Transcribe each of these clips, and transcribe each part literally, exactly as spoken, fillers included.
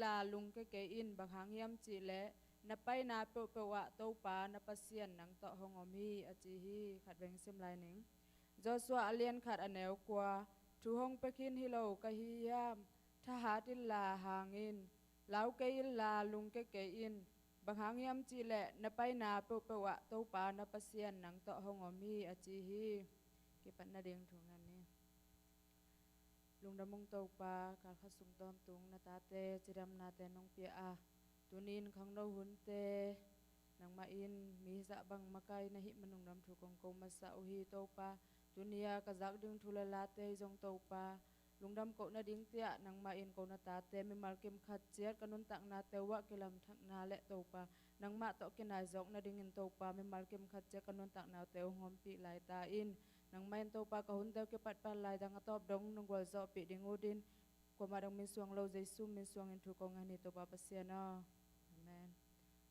la lungke kei in, bang hang hiam cih leh na paina peuhpeuh ah Topa na Pasian nang tawh hong om hi, a ci hi. Khat veng sim lai ning. Joshua a lian khat a neu kua. Thu hong pia khin hi lo ka hi hiam? Thahat inla hang in, lau kei inla lungke kei in, bang hang hiam cih leh na paina peuhpeuh ah Topa na Pasian nang tawh hong om hi, a ci hi. Kipat nading thu ngen ni. Lungdam ung Topa, kalkhat sung tawntung na tate cidamnate nong pia a, tuni in khangno hunte nangmah in mi zah bang makai na hih man lungdam thu kong ko masa uh hi Topa. Tuni a ka zak ding thu le late zong Topa, lungdam koh nading tiah nangmah in ko na tate mimal kim khat ciat ka nuntaknate uh ah kilamthakna le Topa, nangmah tawh kinai zawk nadingin Topa, mimal kim khat ciat ka nuntaknate uh hong ompih lai ta in. Nangmah in Topa, ka hunte uh kipatpat lai dang a tawp dong nong gualzawhpih ding uh din, kuamah dong min suang lo Jesu min suangin thu kong ngen hi Topa Pasian aw. Amen.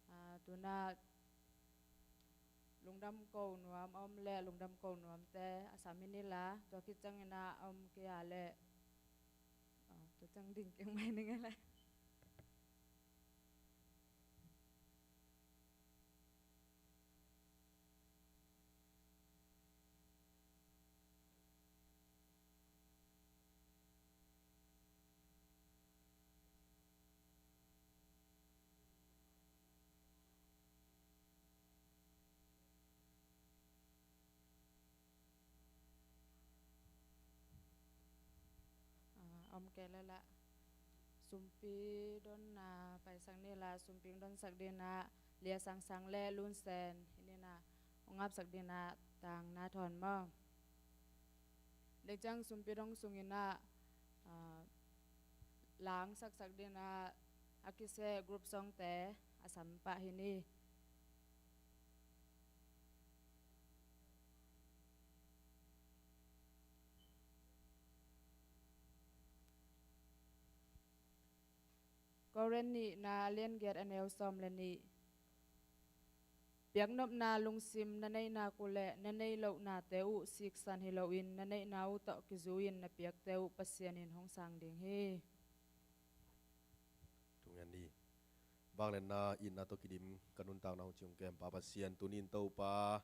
Ah, tuna lungdam ko nuam a om le lungdam ko nuamte a sam hi ni la, tua khit ciangin a om kei a le, ah, tua ciang ding keng mai ning a le. Ah, om kei le la. Sumpi donna paisak ni la, sumpi dong sak ding a, Lia Sang Sang le Lun Sen hi ni a, hong apsak ding a, tang na thawn maw. Deng ciang sumpi dong sungin a, ah, lang saksak ding a, a kise group songte a sam pah hi ni. Korin nihna a lian giat a neu sawm le nih. Piaknopna lungsim na neihnak uh le na neih lohnate uh siksan hi loin na neihna uh tawh kizui-in na piakte uh Pasian in hong sang ding hi. Thungen ni. Vangliatna itna tawh kidim ka nuntakna hong cing kem Pa Pasian, tuni in Topa,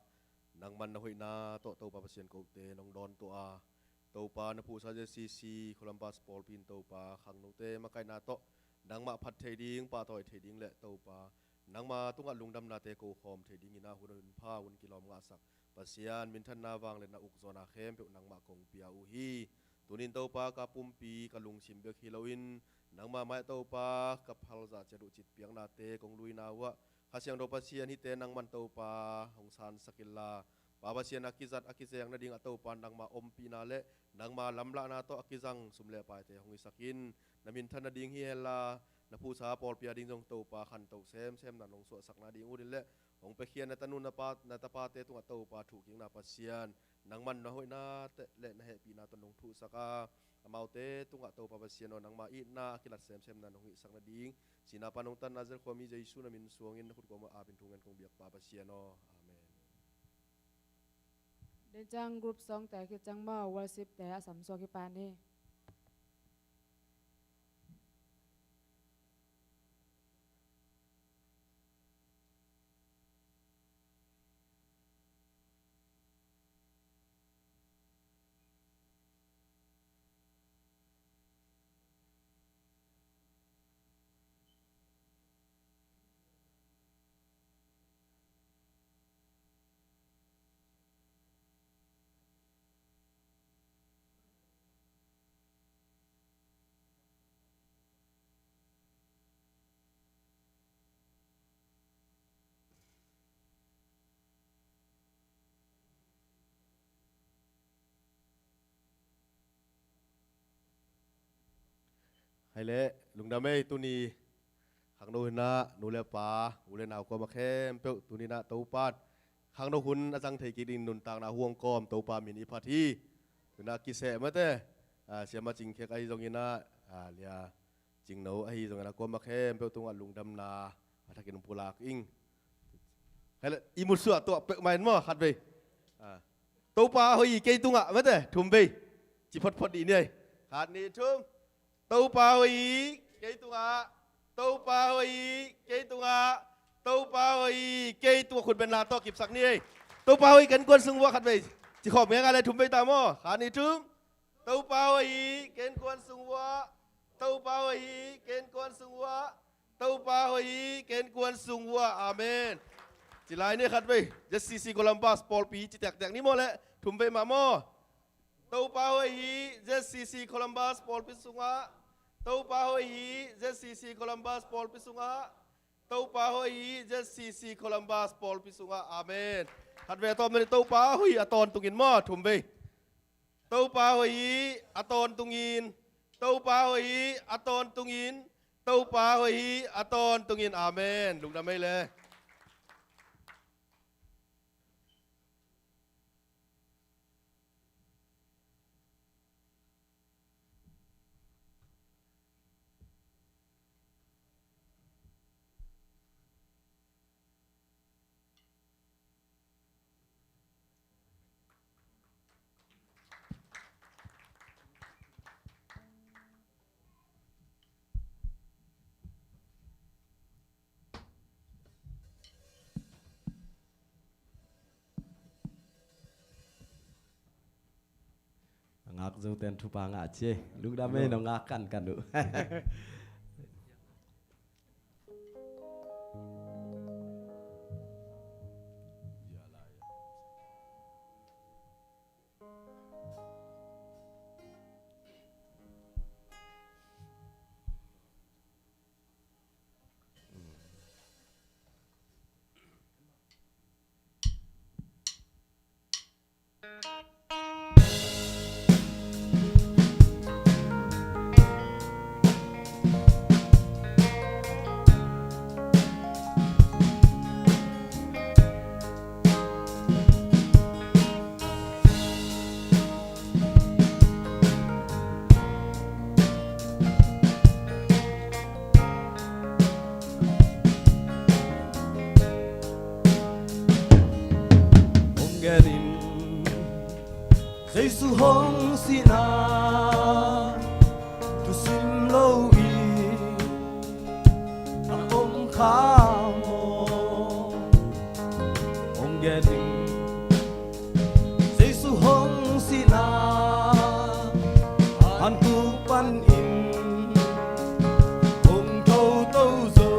nangman na hoihna tawh Topa Pasian kote nong dawn tuah a, Topa na phuhsa J C C Columbus pawlpi in Topa khangnote makaihna tawh nangmah phat thei ding, pahtawi thei ding le Topa nangma tungah lungdamnate ko khawm thei dingin a hun a hun pha hun kilawm ngahsak Pasian, minthanna vangliatna ukzawhna khempeuh nangmah kong pia uh hi. Tuni in Topa ka pumpi ka lungsim bek hi loin nangma mai Topa ka phalzah ciat uh citpiaknate kong luina uh ah Kha Siangtho Pasian hihte nangman Topa hong sansak inla, Pa Pasian a kizat a kizeng nading a Topa nangma ompihna le nangma lamlahna tawh a kizang sum le paite hong hisak in, na minthan nading hi henla, na phuhsa pawlpi ading zong Topa khantoh semsemna nong suahsak nading uh din le hong piakhia na tanu na pa, na tapate tungah Topa thuhkikna Pasian, nangman na hoihna te le na hehpihna tawh nong thuhsak a, amaute tungah Topa Pasian aw, nangma itna a kilat semsemna nong hihsak nading, sihna pan hong tan Nazareth khuami Jesu na min suangin na khut kuamah apin thungen kong biak Pa Pasian aw. Amen. Deng ciang group songte khit ciang maw, worshipte a samsuak hi pah ni. Hai le, lungdam ei, tuni khangno hun ah nu le pa, u le nau kuamah khempeuh tuni in ah Topa in khangno hun a zang thei kik ding nuntakna hong kawm Topa min i phat hi. Tuni in ah kiseh mate, ah, Siama Cing Khek ahi zongin ah, ah, Lia Cing No ahi zongin ah kuamah khempeuh tungah lungdamna a thakin hong pulak ing. Hai le, i mutsuah tuah peuhmah in maw, khat vei. Ah. Topa hoih hi kei tungah mate, thum vei. Ci photphot dih ni ei. Khat, nih, thum. Topa hoih hi kei tungah. Topa hoih hi kei tungah. Topa hoih hi kei tungah. Khut beng la tawh kipsak ni ei. Topa hoih hi ka innkuan sung vuah khat vei. Ci khawm ngeingai le thum vei ta maw. Khat, nih, thum. Topa hoih hi ka innkuan sung vuah. Topa hoih hi ka innkuan sung vuah. Topa hoih hi ka innkuan sung vuah. Amen. Ci lai ni khat vei. Z C C Columbus pawlpi ci tektek ni maw le. Thum vei mah maw. Topa hoih hi Z C C Columbus pawlpi sungah. Topa hoih hi Z C C Columbus pawlpi sungah. Topa hoih hi Z C C Columbus pawlpi sungah. Amen. Khat vei a tawm ni. Topa hoih hi a tawntungin maw. Thum vei. Topa hoih hi a tawntungin. Topa hoih hi a tawntungin. Topa hoih hi a tawntungin. Amen. Lungdam ei le. A ngak zo ten thupha ngah ci. Lungdam ei, no ngak kankan uh. Hong gen in, Jesu hong sihna thusim lo in a om kha maw? Hong gen in, Jesu hong sihna hantu panin hong thoto zo.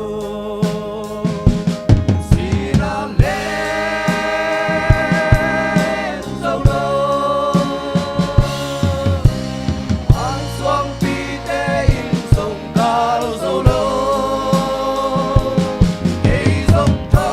Sihna le zo lo, an suangpite in zong dal zo lo. Kei zong tho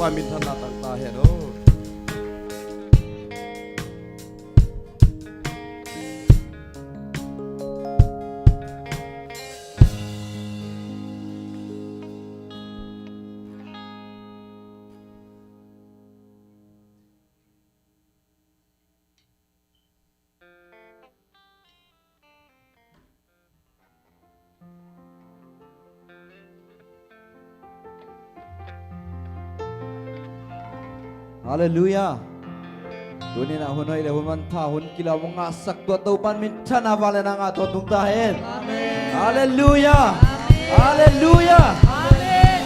Minthanna tang ta hen aw. Halleluiah. Tuni-in ah hun hoih le hun manpha, hun kilawm hong ngahsak tua Topa'n minthanna vangliatna ngah tawntung ta hen. Amen. Halleluiah. Amen. Halleluiah. Amen.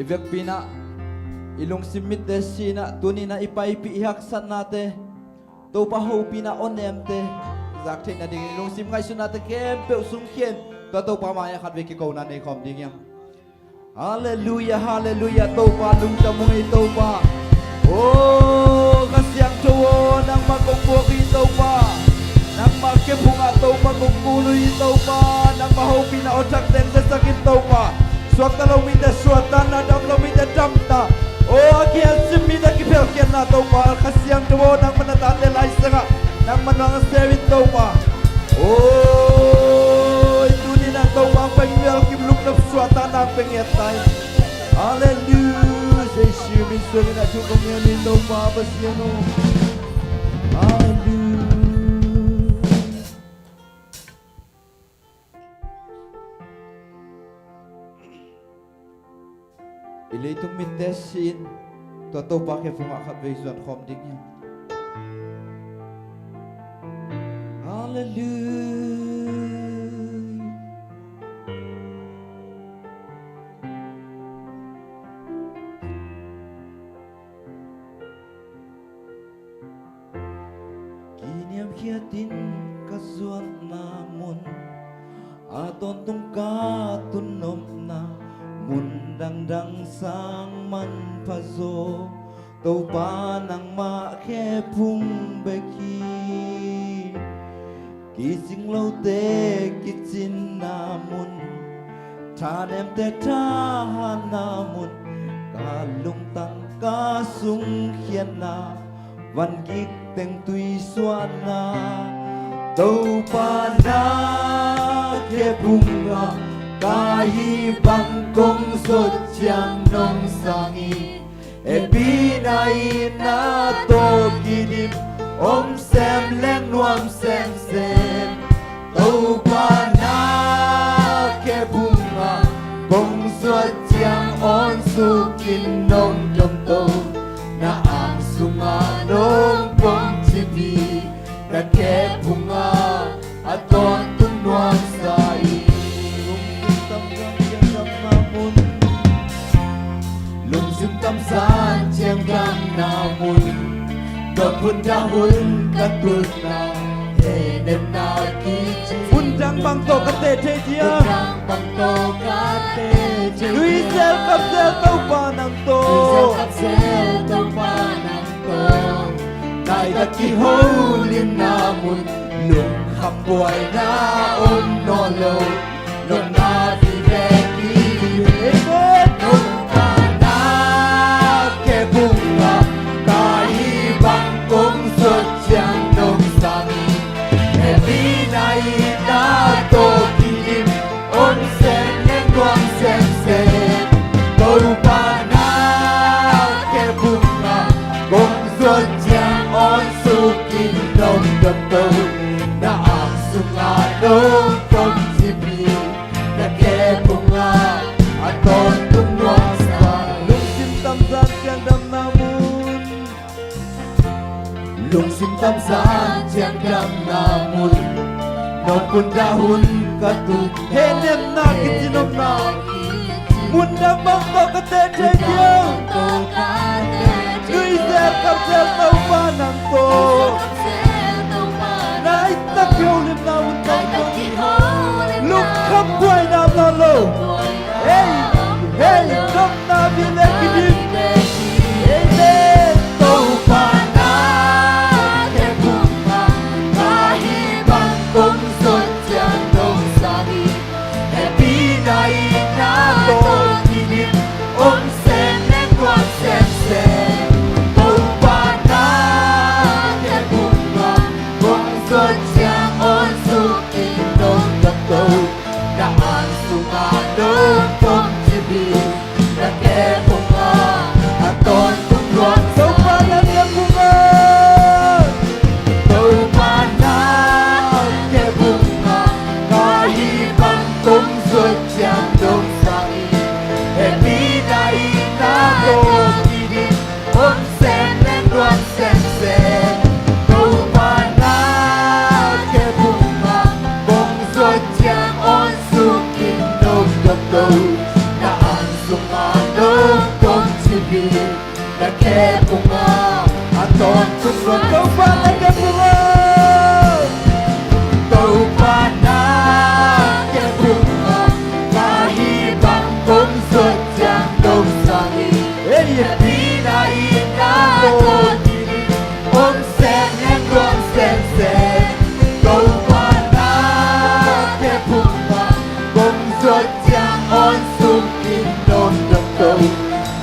I vekpi-in ah, i lungsim mitte si-in ah, tuni-in ah i paipih i haksatnate, Topa hopihna awnemte zak theih nadingin i lungsim ngaihsutnate khempeuh sungkhia-in, tua Topa mai-ah khatvei kikona nei khawm ding hi hang. Halleluiah, halleluiah, Topa lungdam ung ei Topa. O Kha Siangtho aw, nangmah kong puak hi Topa. Nangmah khe phungah Topa kong kul uh hi Topa. Nangmah hopihna aw thak teng zesak in Topa. Suakta lo mite suakta, na dam lo mite damta. O a kihel sim mite kiphelkhiatna Topa, Kha Siangtho aw, nangmah na tate Lai Siangtho ah nangmah na hong sem in Topa. O i tuni-in ah Topa hong pai mial kim luknop suakta nang pe ngiat ta in. Halleluiah. Jesu min suangin ah thu kong ngen hi Topa Pasian aw. Halleluiah. I leitung mitte si-in tua Topa khe phungah khatvei zuan khawm ding hi. Halleluiah. Kiniamkhiatin ka zuatna mun, a tawntung ka tun nopna mun dangdang sang manpha zaw, Topa nangmah khe phung bek hi. Kicing lote kicinna mun, thanemte thahatna mun, ka lungtang ka sungkhiatna, van gik teng tui suahna, Topa na khe phungah ka hih bang kong zuat ciang nong sang hi. Hehpihna in na tawh kidim om sem leng nuam semsem. Topa na khe phungah kong zuat ciang awn sukin nong domto, na ang sungah nong pom cip hi. Na khe phungah a tawntung nuamsa hi. Lungsim tam zan ciang damna mun, lungsim tam zan ciang damna mun, ka phun dah hun ka tutna, hehnemna kici. Phun dang bang tawh ka teh thei diam? Phun dang bang tawh ka teh thei diam? Nuizel kapzel Topa nang tawh. Nuizel kapzel Topa nang tawh. Laitaka kiholimna mun, lungkham buaina om nawn lo. Nopna vive ki. Amen. Topa na khe phungah ka hih bang kong zuat ciang nong sang hi. Hehpihna in na tawh kidim om sem leng nuam semsem. Topa na khe phungah kong zuat ciang awn sukin nong domto, na ang sungah nong pom cip hi. Na khe phungah a tawntung nuamsa. Lungsim tam zan ciang damna mun, lungsim tam zan ciang damna mun, nong phun dah hun ka tut. Hehnemna kici nopna mun dang bang tawh ka teh thei diam? Nuizel kapzel Topa nang tawh. Laitaka kiholimna mun tawh. Lungkham buaina om nawn lo. Hei, hei, nopna vive kidim. Amen. Topa na khe phungah ka hih bang kong zuat ciang nong sang hi. Hehpihna Sungah nong pom cih hi, na kep ung a, a tawntung nuam sa ing. Topa na kep ung a, Topa na kep ung a, ka hih bang kong zuat ciang nong sang ing. Hehpihna in na tawh kidim, om semsem, nuam semsem. Topa na kep ung a, kong zuat ciang awn suk ing nong dong to. Na an sungah nong pom cih hi, na kep ung a, a tawntung nuam. Topa na kep ung a, Topa na kep ung a, ka hih bang kong zuat ciang nong sang ing. Ei, hehpihna in na tawh kidim, om semsem, nuam semsem. Topa na kep ung a, kong zuat ciang awn suk ing nong dong to.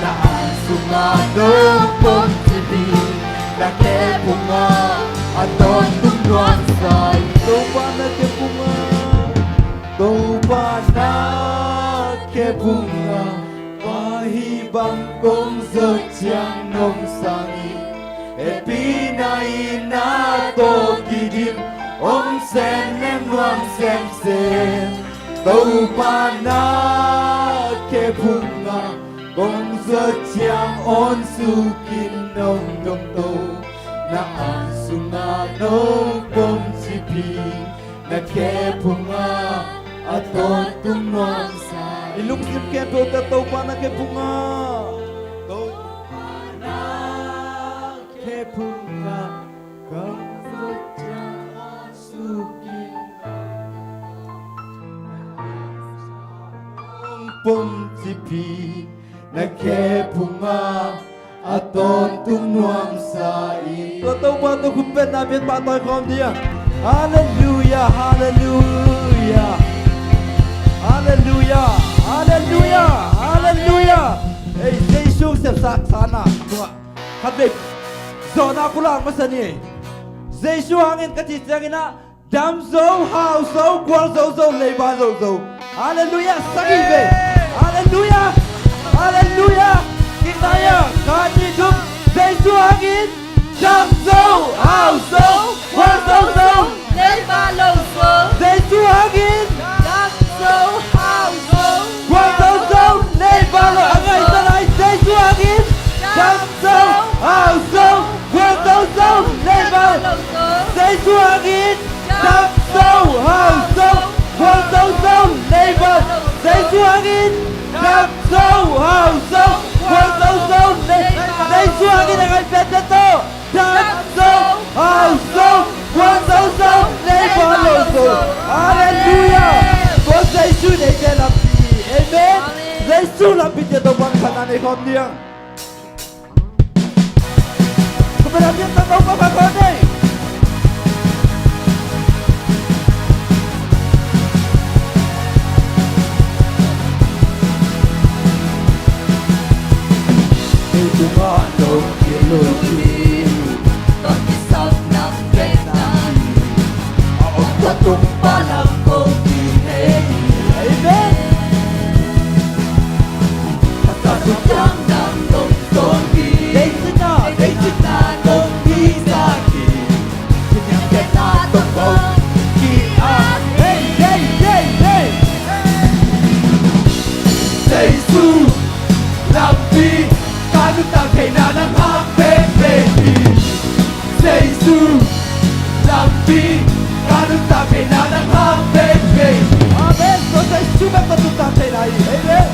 Na an sungah nong pom cih hi, na kep ung a, a tawntung nuam sa ing. Topa na kep ung a, Topa na kep ung a, ka hih bang kong zuat ciang nong sang ing. Hehpihna in na tawh kidim, om semsem, nuam semsem. Topa na kep ung a, kong zuat ciang awn suk ing nong dong to. Na an sungah nong pom cih hi, na kep ung a, a tawntung nuam sa ing. I lungsim khempeuh tawh Topa na kep ung a, Topa na kep ung a, kong zuat ciang awn suk ing nong pom cih hi, na kep ung a, a tawntung nuam sa ing. Tua Topa tawh khutbetna pian pahtawi khawm ding. Halleluia, halleluia. Halleluia, halleluia, halleluia. Ei, Jesu sepsakna tungah khatvei zawhna pulak masa ni. Jesu hangin ka cih ciangin ah, dam zo, hau zo, gualzo zo, leiba lo zo. Halleluia, sagih vei. Halleluia, halleluia. Kiknaya, khat, nih, thum. Jesu hangin dam zo, hau zo, gualzo zo, leiba lo zo. Jesu hangin dam zo, hau zo, gualzo zo, leiba lo. A ngaihsut lai, Jesu hangin dam zo, hau zo, gualzo zo, leiba lo. Jesu hangin dam zo, hau zo, gualzo zo, leiba lo. Jesu hangin dam zo, hau zo, gualzo zo, leiba lo. Jesu hangin a ngaihsut lai, dam zo, hau zo, gualzo zo, leiba lo zo. Halleluia. Tua Jesu in eite lampi. Amen. Jesu lampi ciat Topa'n phatna nei khawm ding. Ka phatna pian Topa phat khawm ding. Kei tungah nong kilawm hi, ka kisap nang bek na hi. A om tua tung pa lam kong kihei hi. Amen. Ka sa sung ciang nang nong zong hi. Deihsakna, deihsakna nong hi sak hi. Kiniamkhiatna tawh kong ki-ap. Hey, hey, hey, hey. Jesu lampi ka nuntak theihna nang hang veve hi. Jesu lampi ka nuntak theihna nang hang veve hi. Amen. Tua Jesu bek ka nuntak theihna hi. Amen.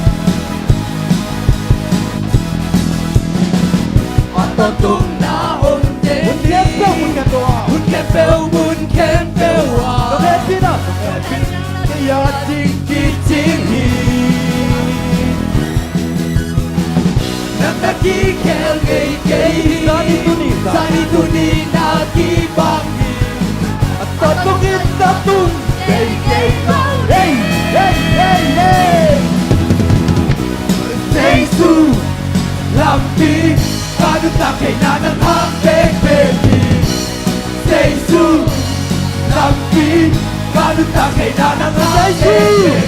A tawntungna om ding hi. Hun khempeuh ah, hun khempeuh, mun khempeuh ah. Ka hehpihna, ka hehpihna, ka hehpihna ding kicing hi. Nang na kikhel ngei kei hi. Zani tuni, zani tuni na kibang hi. A tawntung in tawntung kei kei lo. Hey, hey, hey, hey. Jesu lampi ka nuntak theihna nang hang veve hi. Jesu lampi ka nuntak theihna nang hang veve hi.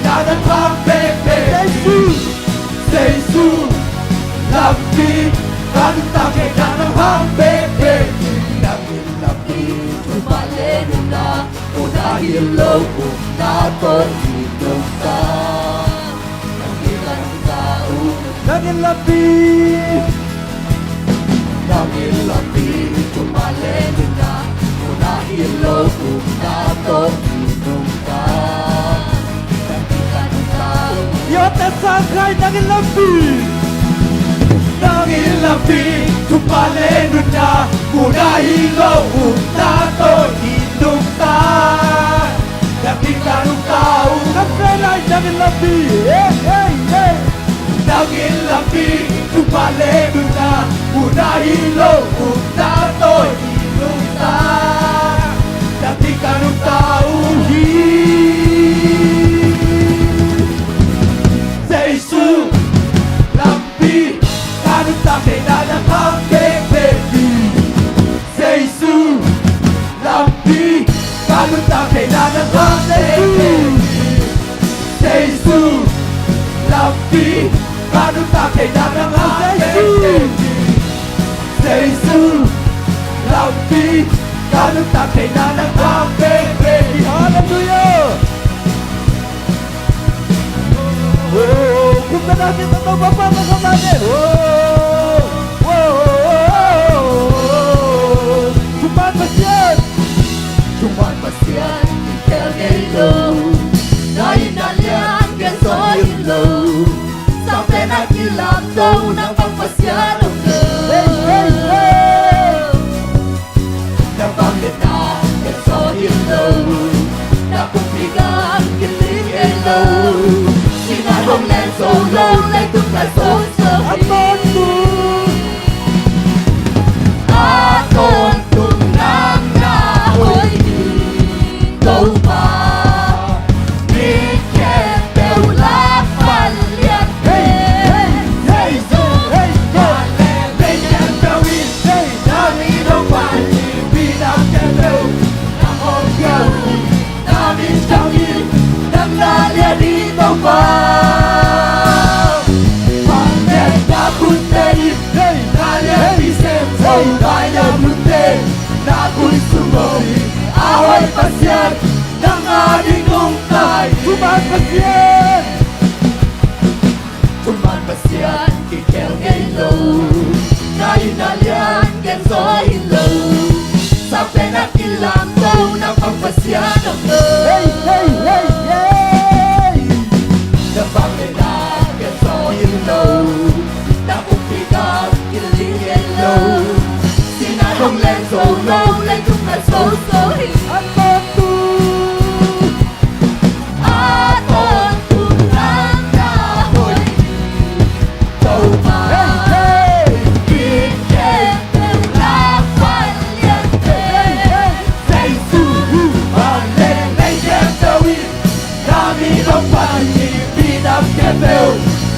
Nang hang pekpek, Jesu, Jesu, lampi ka nuntak thei, nang hang pekpek. Nang in lampi, thuman le nunna, muna hi lo, upna tawh i nungta. Lampi ka nuntak uh. Nang in lampi. Nang in lampi, thuman le nunna, muna hi lo, upna tawh i nungta. Lampi ka nuntak uh. Yo te sang khai, nang in lampi. Nang in lampi, thuman le nunna, muna hi lo, upna tawh i nungta. Lampi ka nungta uh. Ka feel like nang in lampi. Hey, hey, hey. Nang in lampi, thuman le nunna, muna hi lo, upna tawh i nungta. Lampi ka nungta uh hi. Jesu, lampi ka nuntak thei, nang hang pekpek hi. Jesu, lampi ka nuntak thei, nang hang pekpek hi. Jesu, lampi ka nuntak thei, nang hang pekpek hi. Jesu, lampi ka nuntak thei, nang hang pekpek hi. Hallelujah. Oh, kumta na kita tawh papa ka kamane. Oh, oh, oh, oh, oh. Thuman Pasian. Thuman Pasian, kikhel ngei lo. Na itna lian ken zaw hi lo. Sang Penna kilamto, nang bang Pasian om lo. Hey, hey, hey. Nang bang le na ken zaw hi lo. Na pumpi gam kiling ngei lo. Sinan hong len zo lo, leitung na zo zo hi. A tawntung. A tawntung nang na hoih hi Topa. Mi khempeuh lak pan lian. Hey, hey, hey, hey, hey. Van le lei khempeuh in, hey, na min hong phat hi, minam khempeuh nang hong pia uh hi. Na min thang hi, nang na lian hi Topa. Vangliatna khunte in, hey, na lianpi sem zo. Hey. Vangliatna khunte, na khut sung bawh hi. A hoih Pasian, nang a ding nungta hi. Thuman Pasian. Thuman Pasian, kikhel ngei lo. Na itna lian ken zaw hi lo. Sang Penna kilamto, nang bang Pasian om lo. Hey, hey, hey, hey. Nang bang le na ken zaw hi lo. Na pumpi gam kiling ngei lo. Sinan hong len zo lo, leitung na zo zo hi. A tawntung. A tawntung nang na hoih hi Topa. Hey, hey. Mi khempeuh lak pan lian. Hey, hey. Jesu, van le lei khempeuh in, na min hong phat hi, minam khempeuh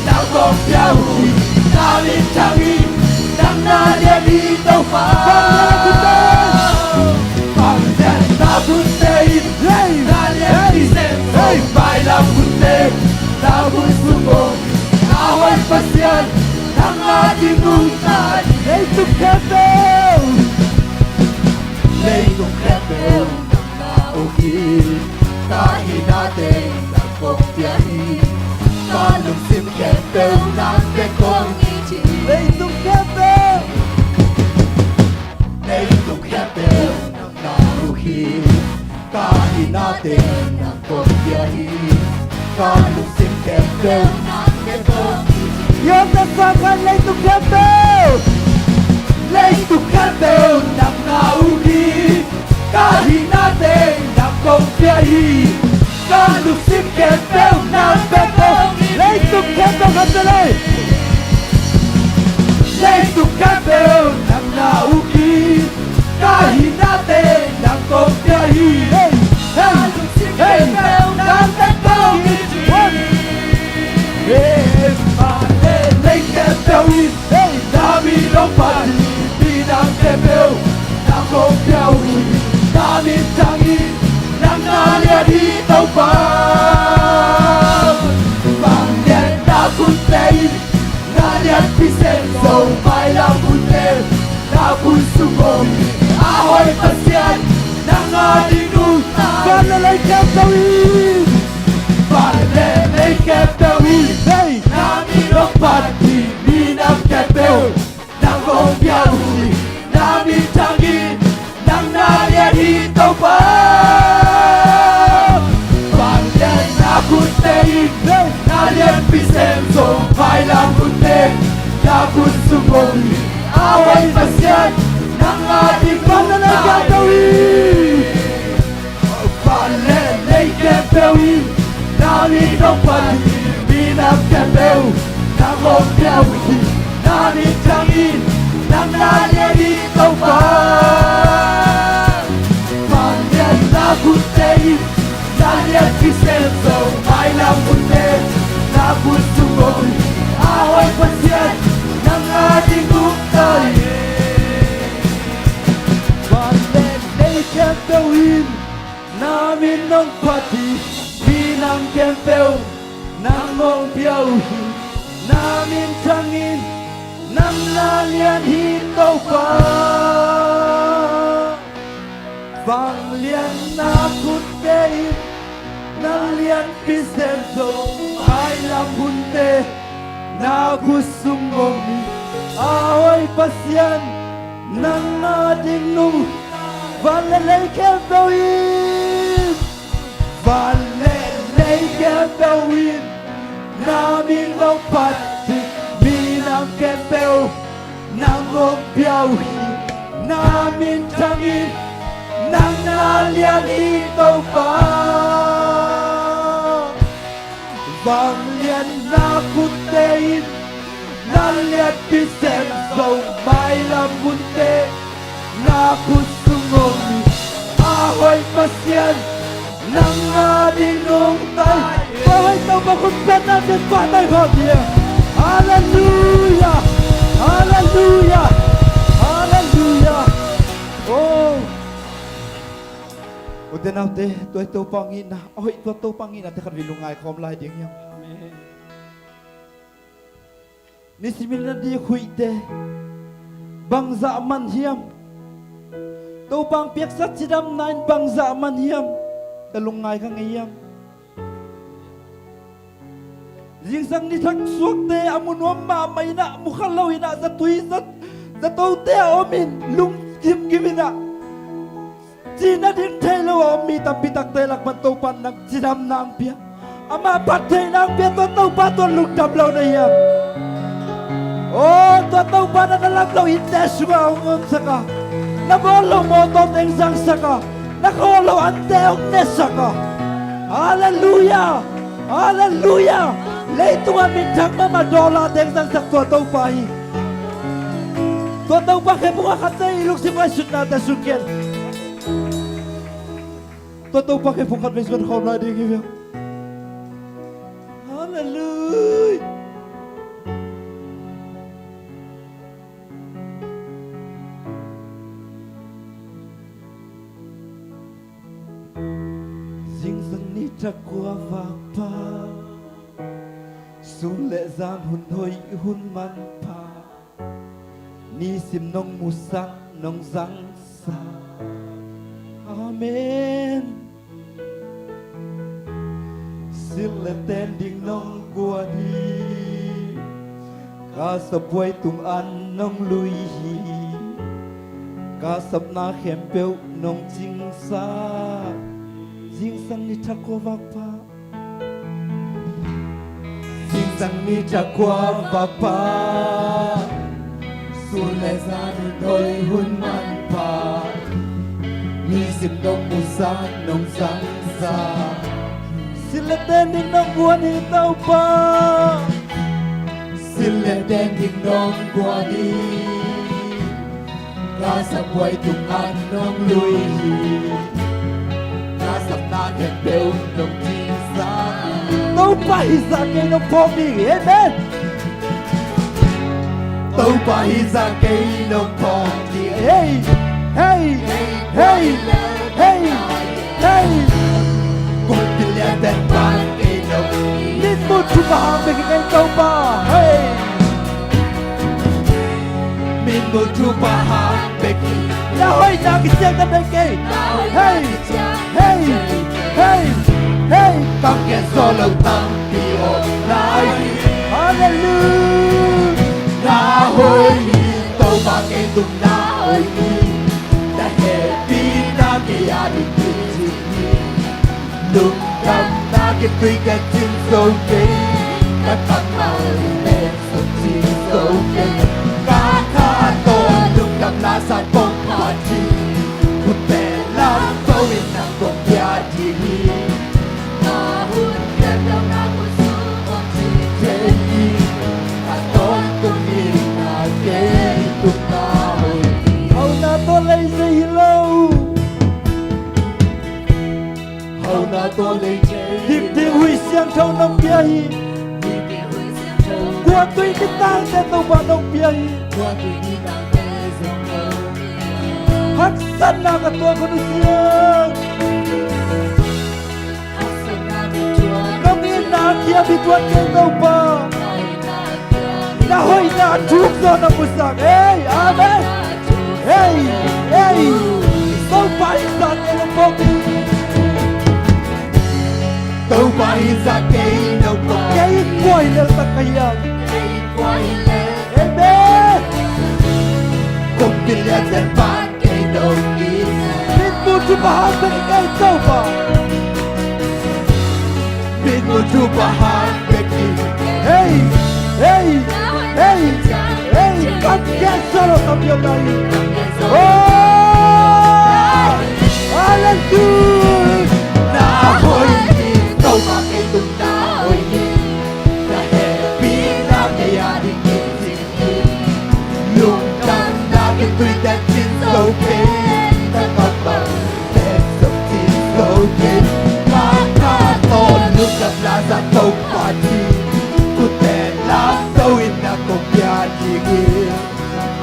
nang hong pia uh hi. Na min thang hi, nang na lian hi Topa. Vangliatna khunte in, hey, na lianpi sem zo. Hey. Vailam khunte, na khut sung bawh hi. A hoih Pasian, nang a ding nungta hi. Leitung khempeuh. Leitung khempeuh nang na uk hi. Ka hihna teng nang kong pia hi. Ka lungsim khempeuh nang bek kong it hi. Leitung khempeuh. Leitung khempeuh nang na uk hi. Ka hihna teng nang kong pia hi. Ka lungsim khempeuh nang bek kong it hi. Yo, ta sa kan leitung khempeuh. Leitung khempeuh nang na uk hi. Ka hihna teng nang kong pia hi. Ka lungsim khempeuh nang bek kong it hi. Leitung khempeuh khat vei. Leitung khempeuh nang na uk hi. Ka hihna teng nang kong pia hi. Hey, hey, hey. Ka lungsim khempeuh nang bek kong it hi. One. Hey, van le lei khempeuh in, hey, na min hong phat hi, minam khempeuh nang hong pia uh hi. Na min thang hi, nang na lian hi Topa. Ei khempeuh in, vanleng lei khempeuh in, ei, na min hong phat ding minam khempeuh nang hong pia uh hi. Na minthang in nang na lian hi Topa. Vangliatna khutte in na lianpi sem zo, mailam hunte na khut sung om hi. A hoih Pasian, nang ading nong tai. Vangliatna khempeuh in na min hong phat ding minam khempeuh nang hong pia uh hi. Na minthang in nang na lian hi Topa. Vangliatna khutte in na lianpi sem zo, mailam hunte na khut sung om hi. A hoih Pasian, nang ading nong tai. Vangliatna khempeuh in na min hong phat ding minam khempeuh nang hong pia uh hi. Na minthang in nang na lian hi Topa. Vangliatna khutte in na lianpi sem zo, mailam hunte na khut sung om hi. A hoih Pasian, nang ading nong tai. Vangliatna khempeuh in, vangliatna khempeuh in na min hong phat ding minam khempeuh nang hong pia uh hi. Na minthang in nang na lian hi Topa. Vangliatna khutte in na lianpi sem zo, mailam hunte na khut sung om hi. A hoih Pasian, nang ading nong tai. Pawai Topa khut pen na din pawai tai khawm hi. Halleluia. Halleluia. Halleluia. Oh. Ute naute, tua Topa ngitna, a hoih tua Topa ngitna te khat vei lungngai khawm lai ding hiam? Amen. Nisimin na dikhuihte bangzah man hiam? Topa hong piaksa cidamna in bangzah man hiam? Ka lungngai kha ngei hiam? Zingsang ni thak suakte a mu nuam mahmah in ah, mu kha lo in ah, zatui, zat, zatote a om in, lungkim kim in ah, cihna ding thei lo a om mi tampi takte lak pan Topa in nang cidamna hong pia. Amah phat theihna hong pia, tua Topa tawh lungdam lo na hiam? Aw, tua Topa in na lam lo innte sungah hong omsak a, na bawl loh mawtawte hong zangsak a, na khawl loh ante hong nesak a. Halleluia! Halleluia! Leitungah minthang mahmah dollar-te hong zangsak tua Topa hi. Tua Topa khephung a khat vei i lungsim ngaihsutnate sung ken. Tua Topa khephung khat vei sung khawm lai ding hi ve. Halleluia. Zingsang ni thak kua vakpha, sun le zan hun hoih hun manpha, nisim nong musak nong zangsak. Amen. Silh le ten ding nong guan hi. Ka sapbuai tung an nong lui hi. Ka sapna khempeuh nong cingsak. Zingsang ni thak kua vakpha. Zingsang ni thak kua vakpha, sun le zan hun hoih hun manpha, nisim nong musak nong zangsak. Silh le ten ding nong guan hi Topa. Silh le ten ding nong guan hi. Ka sapbuai tung an nong lui hi. Ka sapna khempeuh nong cingsak. Topa hih zah kei nong phawk ding hi. Amen. Topa hih zah kei nong phawk ding hi. Hei, hei, hei, hei. Hei! Kumpi lian pen pan kei lo. Min mun thupha hang bek hi kei Topa. Hei! Min mun thupha hang bek hi. Na hoihna kiciangtan bek kei. Hei! Hei! Hei! Hallelujah. Na hoih hi, Topa kei tungah na hoih hi. Na hehpihna kei a ding hi. Lungdamna kei tui kei cin zo kei. Ka tangval pen suk cin zo kei. Ka tha tawh lungdamna sa kong phat hi. Khutte lam to in nang kong pia ding hi. Hauhna tawh lei zei hi lo. Hauhna tawh lei zei hi lo. Hih ding huih siangtho nong pia hi. Kua tui nitangte Topa nong pia hi. Haksatna ka tuak hun uh siang. Nong itna a kiam hi tuan kei Topa. Na hoihna a thuk zaw nong musak. Ei, amen. Ei, ei. Topa in zah kei nong pawk hi. Topa in zah kei nong pawk hi. Kei in kua hi lel tak ka hiam. Amen. Kumpi lian pen pan kei nong hi. Mitmuh thupha hang bek hi kei Topa. Mitmuh thupha hang bek hi. Hei, hei, hei, hei. Kam kei solo kam yo nai. Oh, hallelujah. Na hoih hi, Topa kei tung na hoih hi. Na hehpihna kei a ding hi. Lungdamna kei tui teh cin zo kei. Ka tangval pen suk cin zo kei. Ka tha tawh lungdamna sa kong phat hi. Khutte lam to in nang kong pia ding hi.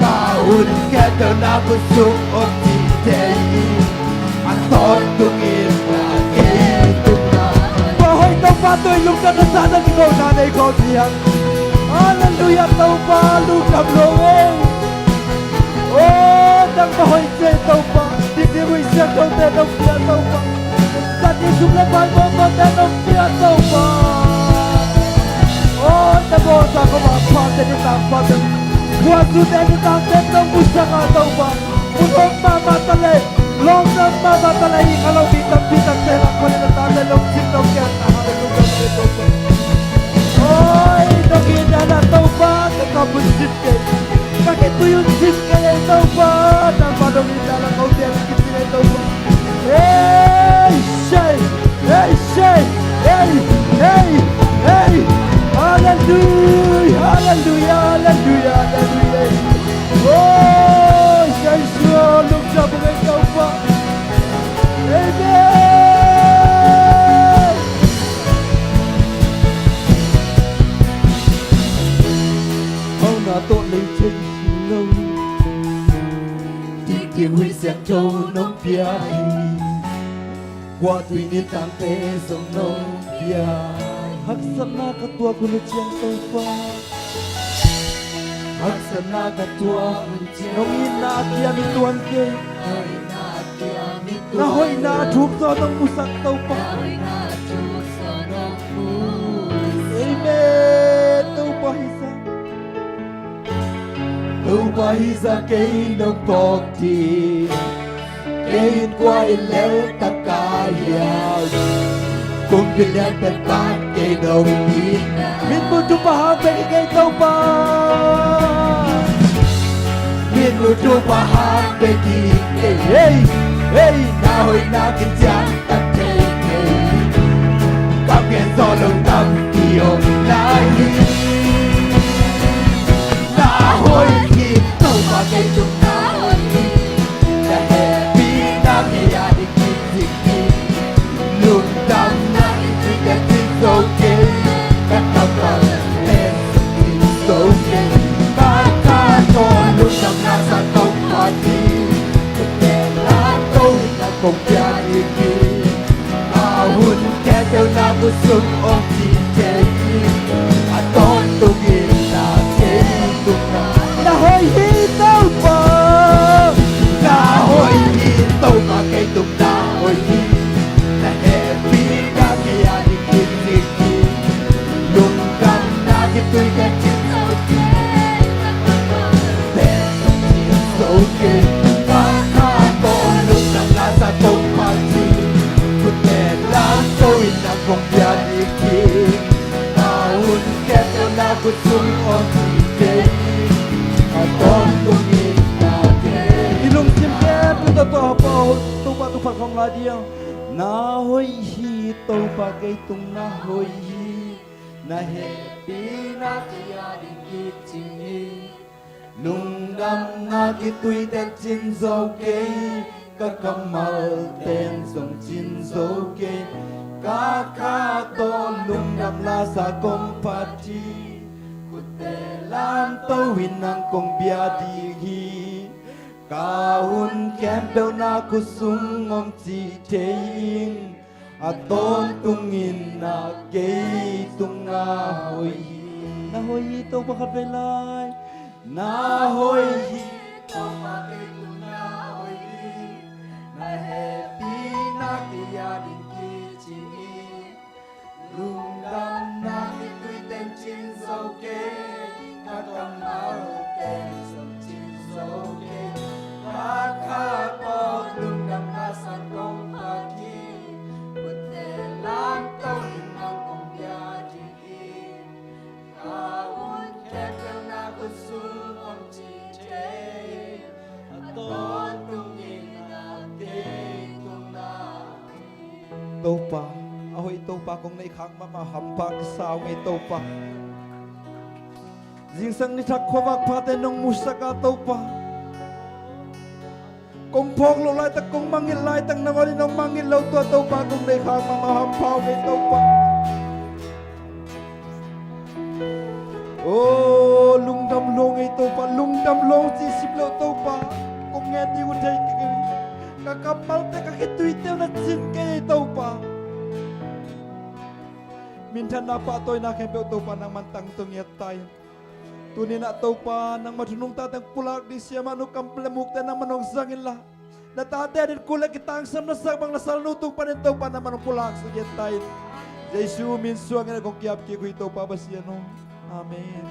Ka hun khempeuh na khut sung ong ci thei hi. A tawntung in na kei tung na. Kua hoih Topa tawh i lungdamna sa na kikhopna nei khawm hi hang. Hallelujah, Topa lungdam lo ei. Oh, nangmah hoih ci ei Topa. Dikdik huih siangthote nong pia Topa. Zat ni sum le pai mawkmawkte nong pia Topa. Oh, na bawlsa khawma phate nitang phate. Khuazute nitangte nong musak a Topa. Mun hong mahmah ta leh, lawng dam mahmah ta leh, i kha lo mi tampi takte lakkhawm in a tate lungsim nong gelhna. Hallelujah, Topa. Oi, nong itna na Topa, ka kam un cin kei. Ka khitui un cin kei ei Topa. Nangmah nong itna na kote a kici ei Topa. Ei, shei, ei, shei, ei, ei, ei. Hallelujah, hallelujah, hallelujah, hallelujah. Oh, Jesu, lungdam ei Topa. Amen. Hauhna tawh lei thei hi lo. Dikdik huih siangtho nong pia hi. Kua tui nitangte zong nong pia. Haksatna ka tuak hun uh ciang Topa. Haksatna ka tuak hun uh ciang. Nong itna a kiam hi tuan kei. Na hoihna a thuk zaw nong musak Topa. Amen. Topa hi zah. Topa hi zah kei nong pawk ding. Kei in kua hi lel tak ka hiam. Kumpi lian pen pan kei nong hi. Mitmuh thupha hang bek hi kei Topa. Mitmuh thupha hang bek hi kei. Hey, hey. Na hoihna kician tak thei kei. Kam gen zaw lo tampi om lai hi. Na hoih hi, Topa kei tung na hoih hi. Na hehpihna kei a ding hi. Lungdamna in cin kei cin zo kei. Ka tangval pen suk cin zo kei. Ka tha tawh lungdamna sa kong phat hi. Khutte lam to in nang kong pia ding hi. A hun khempeuh na khut sung ong ci thei hi. A tawntung in na kei tung na. Na hoih hi Topa. Na hoih hi Topa kei tung na hoih hi. Na hehpihna kei a ding hi. Kut sung om ci thei, a tawntung in na kei. I lungsim khempeuh tawh, tawh, Topa, Topa, Topa, khawng lai dia. Na hoih hi, Topa, kei tung na hoih hi. Na hehpihna kei a ding kicing hi. Lungdamna kituite cin zo kei, ka kammalte zong cin zo kei. Ka kha tawh lungdam lasa kong phat hi. Khutte lamto in nang kong bia ding hi. Ka hun khempeuh na khut sung om ci thei ing. A tawntung in na kei tung na hoih hi. Na hoih hi, Topa, khat vei lai. Na hoih hi, Topa, kei tung na hoih hi. Na hehpihna kei a ding kicing hi. Lungdamna kituite cin zo kei, ka kammalte zong cin zo kei. Ka kha tawh lungdam lasa kong phat hi. Khutte lamto in nang kong bia ding hi. Ka hun khempeuh na khut sung om ci thei. A tawntung in na kei tung na. Topa, a hoih Topa, kong neih khak mahmah hampha kisa ung ei Topa. Zingsang ni thak khuavak phate nong musak a Topa. Kong phawk loh laitak, kong mangngilh laitak, nangawn in hong mangngilh lo tua Topa kong neih khak mahmah hampha ung ei Topa. O, lungdam lo ung ei Topa, lungdam lo ung ci sim lo Topa. Kong ngen ding uh thei kei. Ka kammalte, ka khituite uh na cin kei ei Topa. Minthanna pahtawina khempeuh Topa nangman tangtung i et ta in. Tuni-in ah Topa, nangma thu nungta teng pulak ding siamah nu kam le mukte nangman hong zang inla, na tate ading kul le kitangsam na sak bang na salnu tung panin Topa nangman hong pulak sak i et ta in. Jesu min suangin a kong ki-ap kik uh hi Topa Pasian aw. Amen.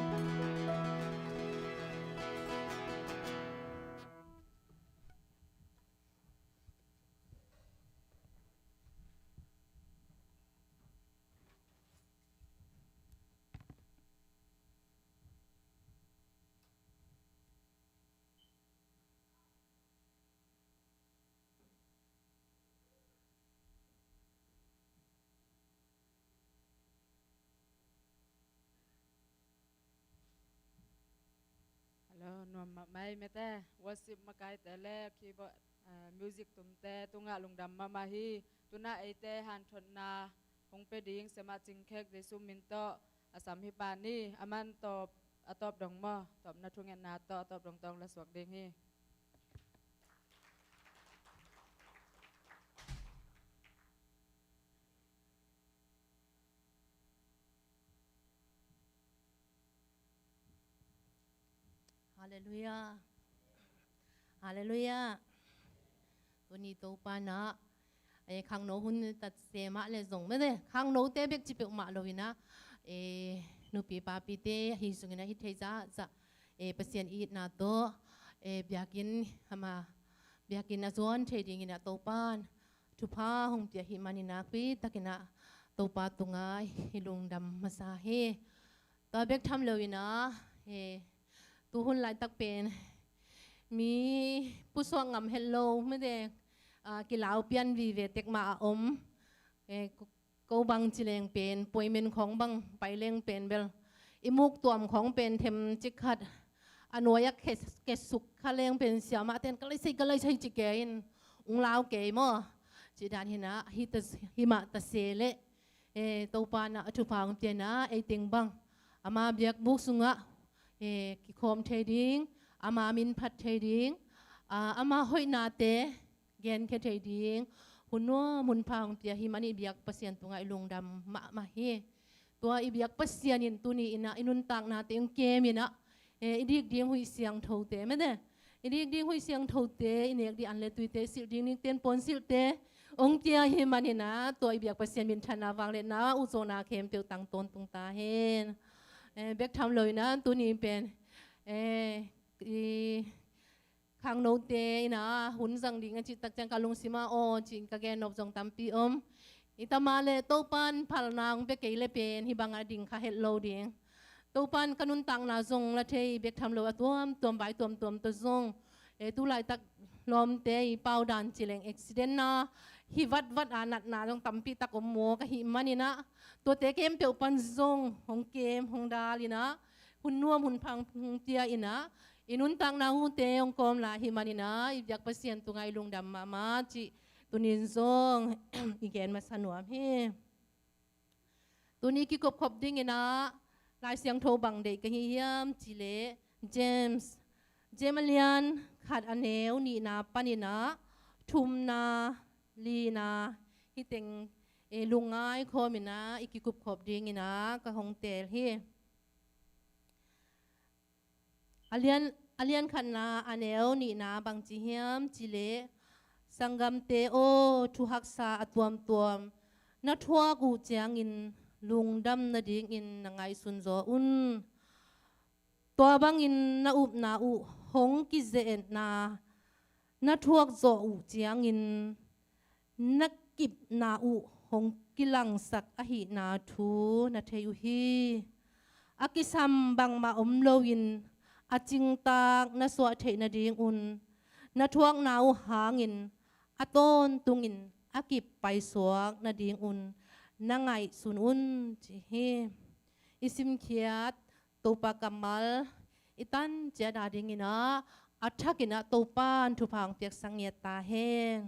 Hello, nuam mahmah ei mete, worship makaite le keyboard, eh, music tumte tungah lungdam mahmah hi. Tu-in ah eite hanthotna hong pia ding siamah Cing Khek Jesu min tawh a sam hi pa ni, aman tawp, a tawp dong maw, tawpna thungetna tawh a tawp dong tawh hong la suak ding hi. Halleluiah. Halleluiah. Tuni Topa in ah, eh, khangno hun tat se mah le zong mete, khangnote bek ci peuhmah lo-in ah, eh, nupi papite ahi zongin ah hih thei zahzah, eh, Pasian itna tawh, eh, biakinn, ama biakinn a zuan thei dingin ah Topa in thupha hong pia ahih manin ah, khuitakin ah Topa tungah i lungdam masa hi. Tua bek tham lo-in ah, eh, tu hun laitak pen mi pusuak ngam het lo mete, ah, kilau pian vive tek mah a om. Eh, ko, ko bang ci leng pen, puaimen khawng bang pai leng pen bel i muk tuam khawng pen them cik khat, a nuai-ah ke, ke suk kha leng pen siamahte in ka laisai, ka laisai ci kei in, ung lau kei maw. Cih dan hi-in ah, hih ta, hih mah ta se leh, eh, Topa in ah a thupha hong pia-in ah, ei teng bang ama biakbuk sungah, eh, kikhawm thei ding, ama min phat thei ding, ah, ama hoihnate genkhia thei ding hun nuam hun pha hong pia ahih manin biak Pasian tungah i lungdam mahmah hi. Tua i biak Pasian in tuni-in ah i nuntaknate hong kem-in ah, eh, i dik ding huih siangthote mete, i dik ding huih siangthote, i nek ding an le tuite, silh ding nikten pawn silhte hong pia ahih manin ah, tua i biak Pasian minthanna vangliatna uh zawhna khempeuh tang tawntung ta hen. Eh, bek tham lo-in ah tuni pen, eh, i khangnote in ah hun zang ding a cih tak ciang ka lungsim ah aw cih ka gen nop zong tampi om. Hi ta mah leh Topa in phalna hong pia kei leh pen hih bangah ding kha het lo ding. Topan ka nuntakna zong la thei bek tham lo a tuamtuam vai tuamtuam tawh zong, e, tu laitak lawmte i pau dan ci leng accident na hi vatvat a natna zong tampi tak om mawk ahih manin ah, tuate khempeuh pan zong hong kem hong dal in ah, hun nuam hun phang hong pia in ah, i nuntakna hute hong kawm lai ahih manin ah, i biak Pasian tungah i lungdam mahmah cih tunin zong i gen masa nuam hi. Tuni kikupkhop dingin ah Lai Siangtho bang deih ka hi hiam cih leh James, James a lian khat a neu nihna panin ah thumna, lina, hih teng, e, lungngai khawm in ah i kikupkhop dingin ah ka hong teel hi. A lian, a lian khatna a neu nihna bang ci hiam cih leh, sanggamte aw, thu haksa a tuamtuam na thuak uh ciangin lungdam nadingin na ngaihsun zaw un. Tua bangin na upna uh hong kize-etna na thuak zawh uh ciangin na kipna uh hong kilangsak ahihna thu na thei uh hi. A kisam bangmah om loin a cingtak na suah theih nadingun na thuakna uh hangin a tawntungin a kip paisuak nadingun na ngaihsun un, ci hi. I simkhiat Topa kammal i tan ciat a dingin ah a thakin ah Topa in thupha hong piaksak ngiat ta hen.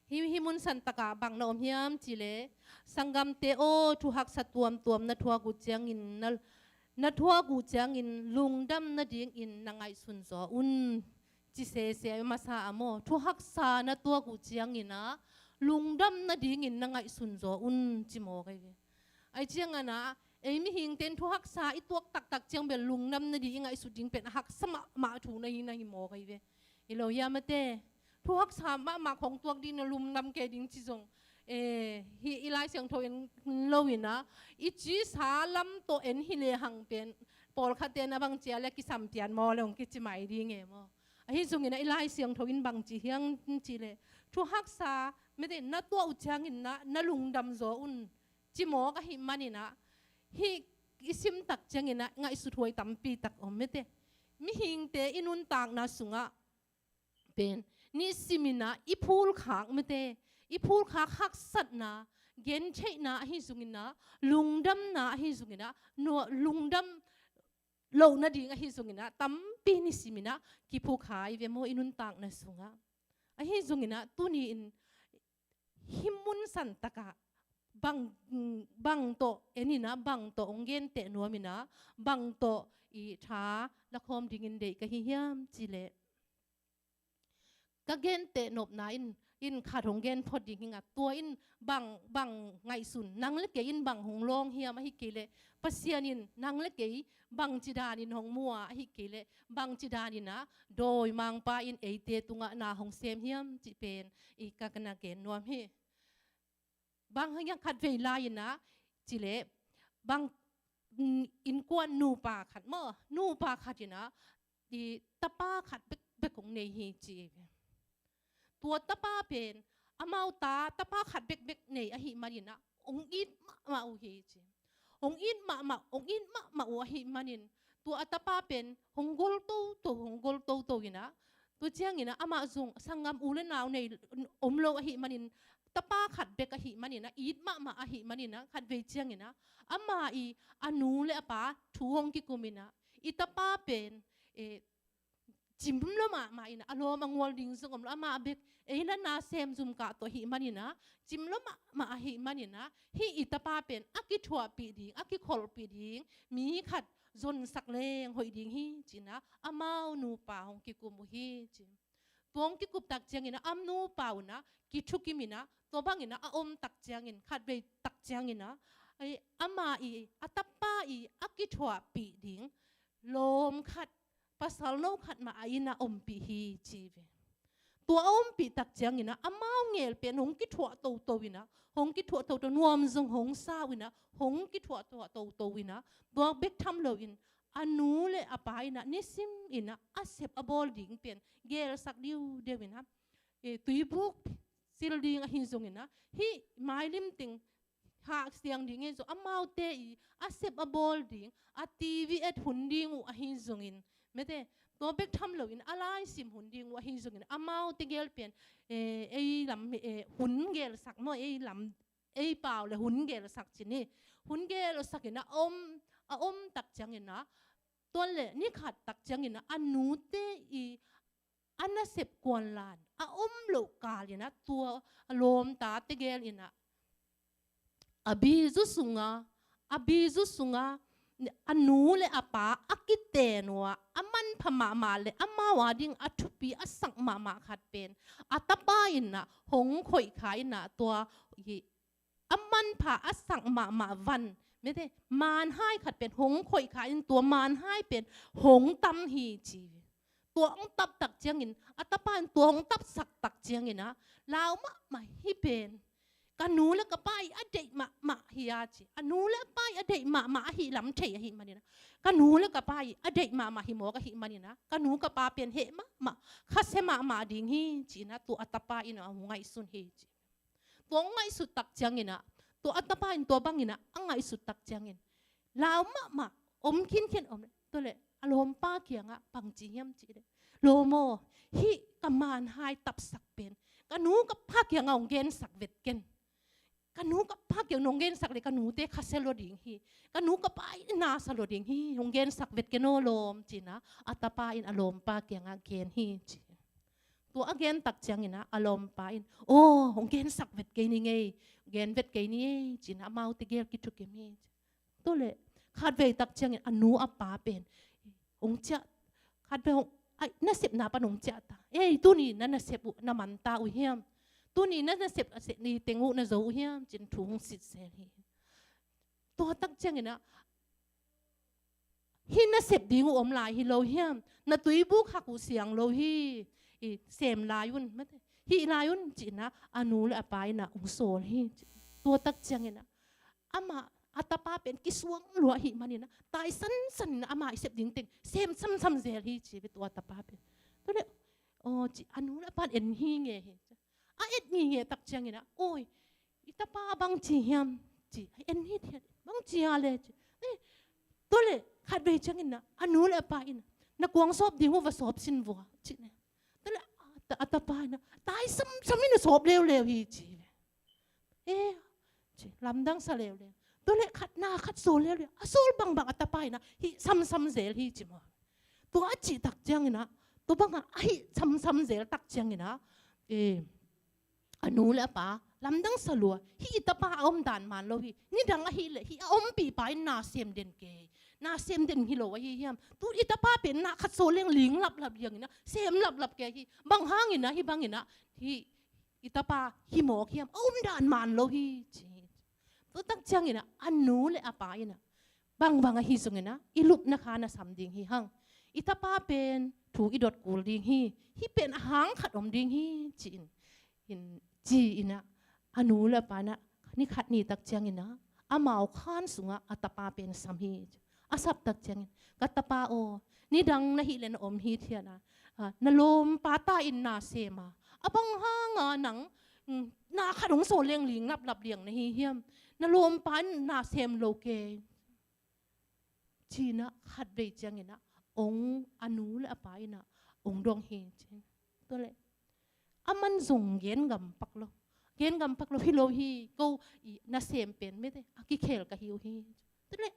Hih, hih mun santakah bang na om hiam cih leh, sanggamte aw, thu haksa tuamtuam na thuak uh ciangin, na, na thuak uh ciangin lungdam nadingin na ngaihsun zaw un, ci sese a masa a maw. Thu haksa na tuak uh ciangin ah lungdam nadingin na ngaihsun zaw un, ci mawk ahi ve. Ahih ciangin ah, ei mihingte in thu haksa i tuak taktak ciang bel lungdam nading i ngaihsut ding pen a haksa mahmah thu na hi, na hi mawk ahi ve. Hi lo hiam, mate? Thu haksa mahmah khong tuak ding, na lungdam kei ding ci zong, e, hih i Lai Siangtho en lo in ah, i cisa lam tawh en hi lehang pen pawlkhatte in a bang ci a leh kisam pian maw leh hong kici mai ding e maw. Ahi zongin ah i Lai Siangtho in bang ci hiam cih leh, thu haksa, mate, na tuah uh ciangin ah na lungdam zaw un, ci mawk ahih manin ah, hih i sim tak ciangin ah ngaihsut huai tampi tak om, mate. Mihingte i nuntakna sungah pen nisimin ah i phulkhak, mate, i phulkhak haksatna, gentheihna ahi zongin ah, lungdamna ahi zongin ah, nuam, lungdam loh nading ahi zongin ah tampi nisimin ah kiphukha i ve maw i nuntakna sungah. Ahi zongin ah tuni-in hih mun santakah bang, bang tawh en in ah, bang tawh hong genteh nuam in ah, bang tawh i tha lakhawm dingin deih ka hi hiam cih leh, ka genteh nopna in, in khat hong gen phot ding hi ing a, tua in bang, bang ngaihsun, nang le kei in bang hong lawng hiam, ahih kei leh Pasian in nang le kei bangci danin hong mu a, ahih kei leh bangci danin ah dawimangpa in eite tungah na hong sem hiam cih pen i ka, ka na gen nuam hi. Bang hang hiam, khatvei lai in ah cih leh, bang, mm, innkuan nupa khat maw, nupa khat in ah i tapa khat bekbek hong nei hi ci. Tua tapa pen amau ta, tapa khat bekbek nei ahih manin ah hong it mahmah uh hi ci. Hong it mahmah, hong it mahmah uh ahih manin tua a tapa pen hong gol toto, hong gol toto in ah, tua ciangin ah amah zong sanggam u le nau nei om lo ahih manin, tapa khat bek ahih manin ah, it mahmah ahih manin ah, khatvei ciangin ah ama i a nu le a pa thu hong kikum in ah, i tapa pen, e, cim lua mahmah in ah, a lawm a gual ding zong om lo, amah bek ei le na sem zum kah tawh ahih manin ah, cim lua mahmah ahih manin ah, hih i tapa pen a kithuahpih ding, a kikholhpih ding mi khat zonsak leng hoih ding hi ci-in ah amau nupa hong kikum uh hi ci. Tua hong kikup tak ciangin ah a nupa un ah kithukim in ah, tua bangin ah a om tak ciangin, khatvei tak ciangin ah, ei, ama i, a tapa i a kithuahpih ding lawm khat, pasal no khat mah a inn ah ompih hi ci ve. Tua a ompih tak ciangin ah amau gel pen hong kithuah toto in ah, hong kithuah toto, nuam zong hong sa uh in ah, hong kithuah toto in ah, tua bek tham loin a nu le a pa in ah nisim in ah a sep a bawl ding pen gelsak diudeu in ah, e, tuibuk sil ding ahi zongin ah, hih mailim teng hahsiang ding hi zaw, amaute i a sep a bawl ding, a TV et hun ding uh ahi zongin, mete, tua bek tham loin a laisim hun ding uh ahi zongin, amaute gel pen, eh, ei lam, eh, hun gelsak maw, ei lam, ei pau le hun gelsak ci ni. Hun gelsak in a om, a om tak ciangin a, tua le ni khat tak ciangin a, a nute i a nasep kuanlan a om loh kal in a, tua a lawmta tegel in a, a bizu sunga, a bizu sunga a nu le a pa a kiten uh a, a manpha mahmah le amau a ding a thupi a sak mahmah khat pen a tapa in a hong khoih kha in a, tua hi a manpha a sak mahmah van, mete, manhai khat pen hong khoih kha in, tua manhai pen hong tam hi ci. Tua hong tap tak ciangin, a tapa in tua hong tapsak tak ciangin a, lau mahmah hi pen, ka nu le ka pa i a deih mahmah hi a ci. A nu le a pa i a deih mahmah ahi lam thei ahi manin a, ka nu le ka pa i a deih mahmah hi mawk ahi manin a, ka nu ka pa pen heh mahmah, khasia mahmah ding hi ci in a, tua a tapa in a hong ngaihsun hi ci. Tua hong ngaihsut tak ciangin a, tua a tapa in tua bangin a a ngaihsut tak ciangin, lau mahmah, om khinkhin om le, tua le a lawmpa kiangah bang ci hiam cih le, lawm aw, hih ka manhai tapsak pen ka nu ka pa kiangah hong gensak vet ken. Ka nu ka pa kiang nong gensak le ka nute khasia lua ding hi. Ka nu ka pa i nasa lua ding hi, hong gensak vet ken aw lawm ci in a, a tapa in a lawmpa kiangah gen hi ci. Tua a gen tak ciangin a, a lawmpa in, aw, hong gensak vet kei ni ngei, gen vet kei ni ei ci in a, amaute gel kithukim hi. Tua le khatvei tak ciangin a nu a pa pen hong ciah, khatvei hong, ai, nasepna pan hong ciah ta. Ei, tuni na nasep uh na man ta uh hiam? Tuni na nasep a sep ni teng uh na zo uh hiam? Ci in thu hong sit zel hi. Tua tak ciangin a, hih nasep ding uh om lai hi lo hiam? Na tuibuk hak uh siang lo hi. I sem lai un, mate, hih lai un ci in a, a nu le a pa in a hong sawl hi. Tua tak ciangin a, amah a tapa pen kisuang lua ahi manin a, tai sansan in a, amah i sep ding teng sem samsam zel hi ci ve tua tapa pen. Tua le, aw ci, a nu le a pa in en hi nge hi. A et ngingeh tak ciangin a, oi, i tapa bang ci hiam ci, en hi thiat, bang ci a le ci. Eh, tua le khatvei ciangin a, a nu le a pa in a, na kuang sawp ding uh va sawp sin vua ci ne. Tua le a ta-, a tapa in a, tai samsam in a sawp leuleu hi ci ve. Eh, ci, lamdang sa leuleu. Tua le khat na khat sawl leuleu. A sawl bangbang a tapa in a, hih samsam zel hi ci maw. Tua a cih tak ciangin a, tua bang a, a hih samsam zel tak ciangin a, eh, a nu le a pa lamdang sa lua, hih i tapa a omdan man lo hi. Nidang ahih leh hih a ompihpa in na sem den kei, na sem den hi lo ahi hiam? Tu i tapa pen na khat sawl leng ling laplap liang in a, sem laplap kei hi. Bang hangin a, hih bangin a, hih i tapa hi mawk hiam? A omdan man lo hi ci. Tua tak ciangin a, a nu le a pa in a, bangbang ahi zongin a, i lupna kha na sam ding hi hang. I tapa pen thu i dot kul ding hi. Hih pen a hang khat om ding hi ci in, in, ci in a, a nu le a pa in a, ni khat ni tak ciangin a, amau khan sungah a tapa pen sam hi. A sap tak ciangin, ka tapa aw, nidang na hih le na om hi thiat a, a, na lawmpa ta in na sem a, a bang hanga nang, mm, na khat hong sawl leng ling laplap liang na hi hiam? Na lawmpa in na sem lo kei. Ci in a khatvei ciangin a, ong a nu le a pa in a, ong dong hi ci. Tua le, a man zong gen gam pak lo. Gen gam pak lo hi lo hi, ko i na sem pen mete, a kikhel ka hi uh hi. Tua le,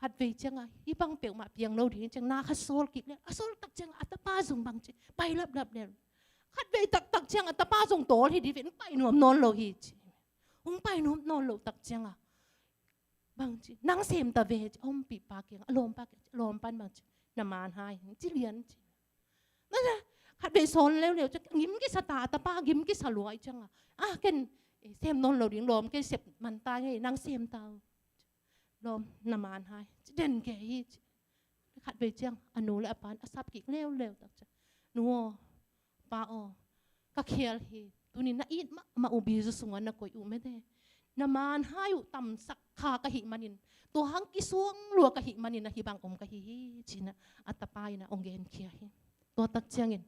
khatvei ciang a, hih bang peuhmah piang lo ding ciang, na khat sawl kik le, a sawl tak ciang a, a tapa zong bang ci, pai laplap le. Khatvei taktak ciang a, tapa zong tawl hi ding ve, pai nuam nawn lo hi ci. Hong pai nuam nawn lo tak ciang a, bang ci, nang sem ta ve ci, a ompihpa kiang, a lawmpa kiang, a lawmpa in bang ci, na manhai ci lian ci. Na, na, khatvei sawl leuleu ciang, gim kisa ta, a tapa gim kisa lua hi ciang a, a, ken, eh, sem nawn lo ding, lawm kei sep man ta ngei, nang sem ta. Lawm, na manhai ci den kei hi ci. Khatvei ciang a nu le a pa in a sap kik leuleu tak ciang, nu aw, pa aw, ka khial hi. Tuni na it mahmah uh bizu sungah na koih uh mete, na manhai uh tamsak kha ka hih manin, tua hang kisuang lua ka hih manin a hih bang om ka hi hi ci in a, a tapa in a ong genkhia hi. Tua tak ciangin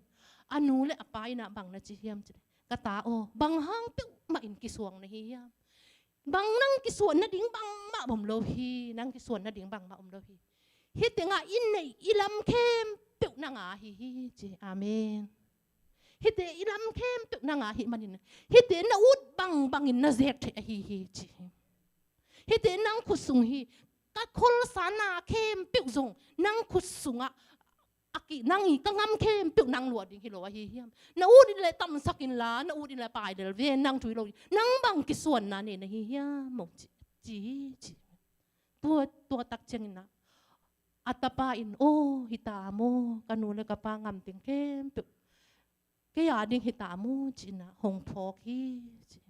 a nu le a pa in a bang na ci hiam ci le, ka ta aw, bang hang peuhmah in kisuang na hi hiam? Bang nang kisuan nading bangmah om lo hi, nang kisuan nading bangmah om lo hi. Hih tengah i neih i lam khempeuh nang a hi hi ci. Amen. Hihte i lam khempeuh nang a hi manin, hihte na ut bangbangin na zek theih ahi hi ci. Hihte nang khut sung hi. Ka kholsa na khempeuh zong nang khut sungah a ki, nang i ka ngam khempeuh nang luah ding hi lo ahi hiam? Na ut in le tamsak inla, na ut in le pai lel ve, nang thu hi lo ding. Nang bang kisuanna nei na hi hiam? Mong ci, ci, ci. Tua, tua tak ciangin ah a tapa in, "Aw, hi ta maw, ka nu le ka pa ngam teng khempeuh kei a ding hi ta maw," ci-in ah hong phawk hi ci.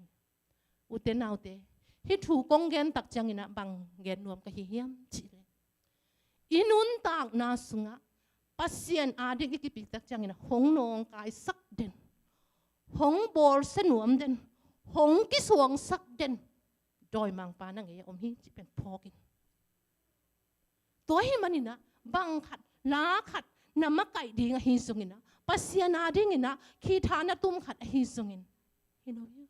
Ute naute, hih thu kong gen tak ciangin ah bang gen nuam ka hi hiam cih leh, i nuntakna sungah Pasian a ding i kipih tak ciangin ah hong nawngkaisak den, hong bawlsia nuam den, hong kisuangsak den dawimangpa na ngei a om hi cih pen phawk in. Tua ahih manin ah bang khat, la khat na makaih ding ahi zongin ah, Pasian a dingin ah khitha na tum khat ahi zongin, hi lo hi.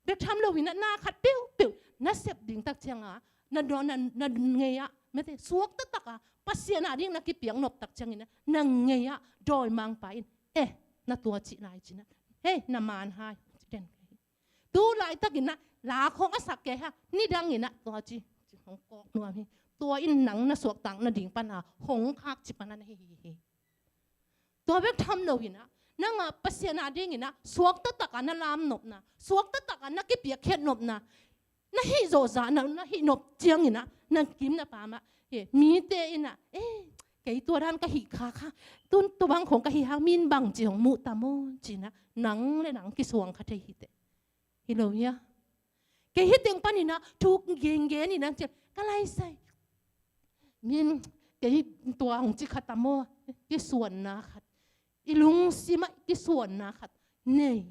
Bek tham loin ah na khat peuhpeuh na sep ding tak ciangin ah, na dawn, na, na ngei ah, mete, suak taktak a Pasian a ding na kipiak nop tak ciangin ah, na ngei ah dawimangpa in, "Eh, na tua cih lai," ci-in ah, "Hei, na man hai," ci den. Tu laitakin ah la khong a sak kei ha, nidangin ah tua ci, ci hong kawk nuam hi. Tua in nang na suaktak nading pan a hong khak ci pan a na hi hi hi. Tua bek tham loin ah, nang a Pasian a dingin ah suak taktak a na lam nopna, suak taktak a na kipiakkhiat nopna, na hih zawhzah na, na hih nop ciangin ah, na kim na pam ah, he, mite in ah, "Eh, kei tua dan ka hih khak ha, tun tua bang khong ka hih hang, min bang ci hong muh ta maw," ci-in ah nang le nang kisuang kha thei hi teh. Hi lo hia? Kei hih teng panin ah thu gengen in ah ciang, ka lai sai. Min, kei tua hong ci kha ta maw, kisuanna khat. I lungsim ah kisuanna khat nei.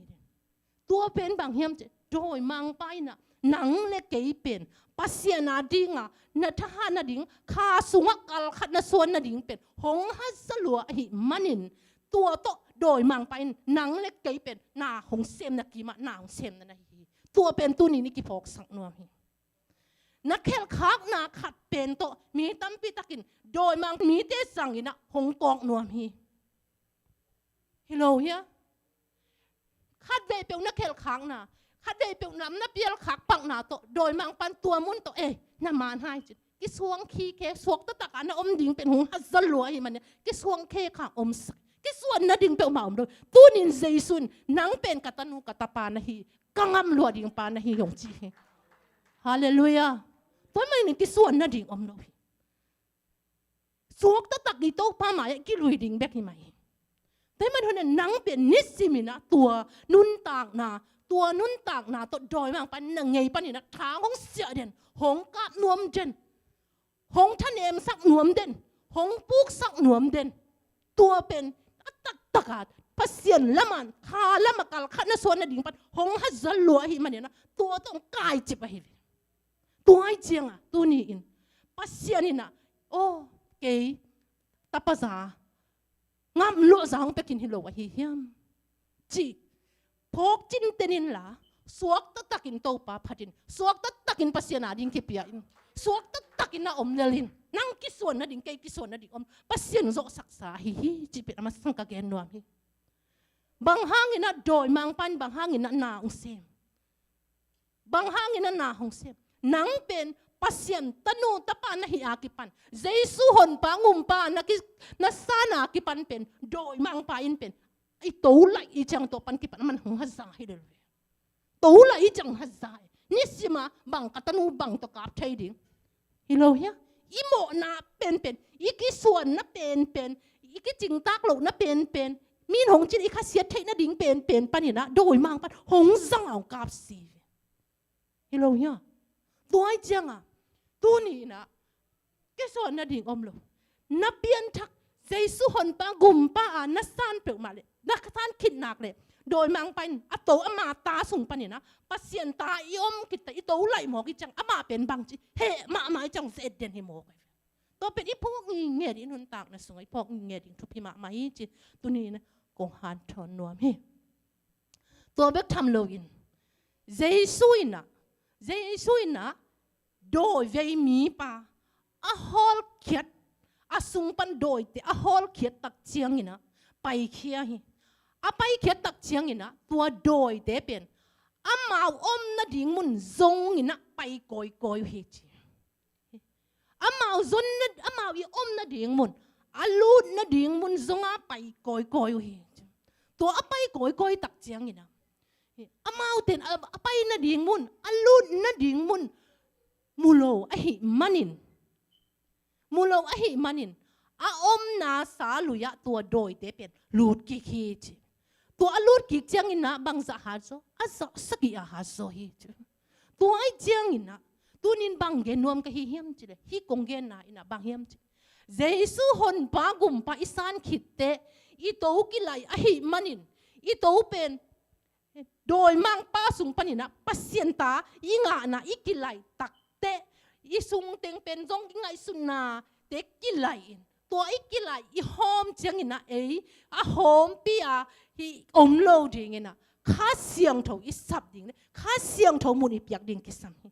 Tua pen bang hiam cih leh, dawimangpa in ah nang le kei pen Pasian a ding a na thahat nading, kha sungah kal khat na suan nading pen hong hazat lua ahih manin, tua tawh dawimangpa in nang le kei pen na hong semna kim ah na hong semna na hi hi. Tua pen tuni-in i kiphawksak nuam hi. Na khelhkhakna khat pen tawh mi tampi takin dawimangpa mite sangin ah hong kawk nuam hi. Hi lo hia? Khatvei peuh na khelhkhakna, khatvei peuh na, na pialkhak pakna tawh dawimangpa in tua mun tawh, "Eh, na man hai," ci-in kisuang khik e, suak taktak a na om ding pen hong hazat lua ahih manin kisuang khek a omsak. Kisuan nading peuhmah om lo. Tuni-in Jesu in, "Nang pen ka tanu ka tapa na hi, ka ngam lua ding pa na hi," hong ci hi. Halleluiah. Tua ahih manin kisuan nading om lo hi. Suak taktak i Topa mai-ah kilui ding bek hi mah hi. Tua ahih manin hun ah nang pen nisimin ah tua nuntakna, tua nuntakna tawh dawimangpa in na ngei panin ah tha hong siah den, hong kap nuam den, hong thanemsak nuam den, hong puksak nuam den. Tua pen a taktak a Pasian lam a, kha lam a kal khat na suan nading pan hong hazat lua ahih manin ah tua tawh hong kaicip ahi ve. Tua ahih ciangin tuni-in Pasian in ah, "Aw, kei tapa za, ngam luah za hong pia khin hi lo ahi hiam?" ci phawk cinten inla, suak taktakin Topa phat in, suak taktakin Pasian a ding kipia in, suak taktakin na om lel in, nang kisuan nading, kei kisuan nading om, Pasian zawhsaksa ahi hi cih pen a masang ka gen nuam hi. Bang hangin ah dawimangpa in bang hangin ah na hong sem? Bang hangin ah na hong sem? Nang pen Pasian tanu tapa na hih a kipan, Jesu Honpa Gumpa na ki, na san a kipan pen dawimangpa in pen i to laih i ciang tua pan kipan a man hong hazat hi lel ve. To laih i ciang hazat hi. Nisim a bang ka tanu bang tawh kap thei ding? Hi lo hia? I mawhna penpen, i kisuanna penpen, i kicingtak lohna penpen, min hong cin i khasiat theih nading penpen panin ah dawimangpa in hong zang a hong kap si ve. Hi lo hia? Tua ahih ciangin tuni-in ah kisuan nading om lo. Na pianthak, Jesu Honpa Gumpa a na san peuhmah leh, na san khit nak leh, dawimangpa in a to ama ta sung panin ah Pasian ta i om khit teh i to laih mawk i ciang, amah pen bangci heh mahmah i ciang zet den hi mawk. Tua pen i phawk ngitnget ding, i nuntakna sungah i phawk ngitnget ding thupi mahmah hi ci tuni-in ah kong hanthawn nuam hi. Tua bek tham loin Jesu in ah Jesu in ah dawi vei mipa a hawlkhiat, a sung pan dawite a hawlkhiat tak ciangin ah paikhia hi. A paikhiat tak ciangin ah tua dawite pen amau om nading mun zongin ah pai kawikawi uh hi ci. Amau zon na, amau i om nading mun, a lut nading mun zonga pai kawikawi uh hi. Tua a pai kawikawi tak ciangin ah, amaute in a, a pai nading mun, a lut nading mun mu lo ahih manin, mu lo ahih manin, a omna sa lui-ah tua dawite pen lut kik hi ci. Tua a lut kik ciangin ah bangzah hat zaw, a zah sagih a hat zaw hi ci. Tua ahih ciangin ah, tuni in bang gen nuam ka hi hiam cih leh, hih kong genna in ah bang hiam cih leh, Jesu Honpa Gumpa i san khit teh i to kilaih ahih manin, i to pen dawimangpa sung panin ah Pasian ta i ngahna i kilaih tak teh, i sung teng pen zong i ngaihsutnate kilaih in, tua i kilaih i hawm ciangin ah ei a hawmpi a hih om lo dingin ah Kha Siangtho i sap ding leh Kha Siangtho mun i piak ding kisam hi.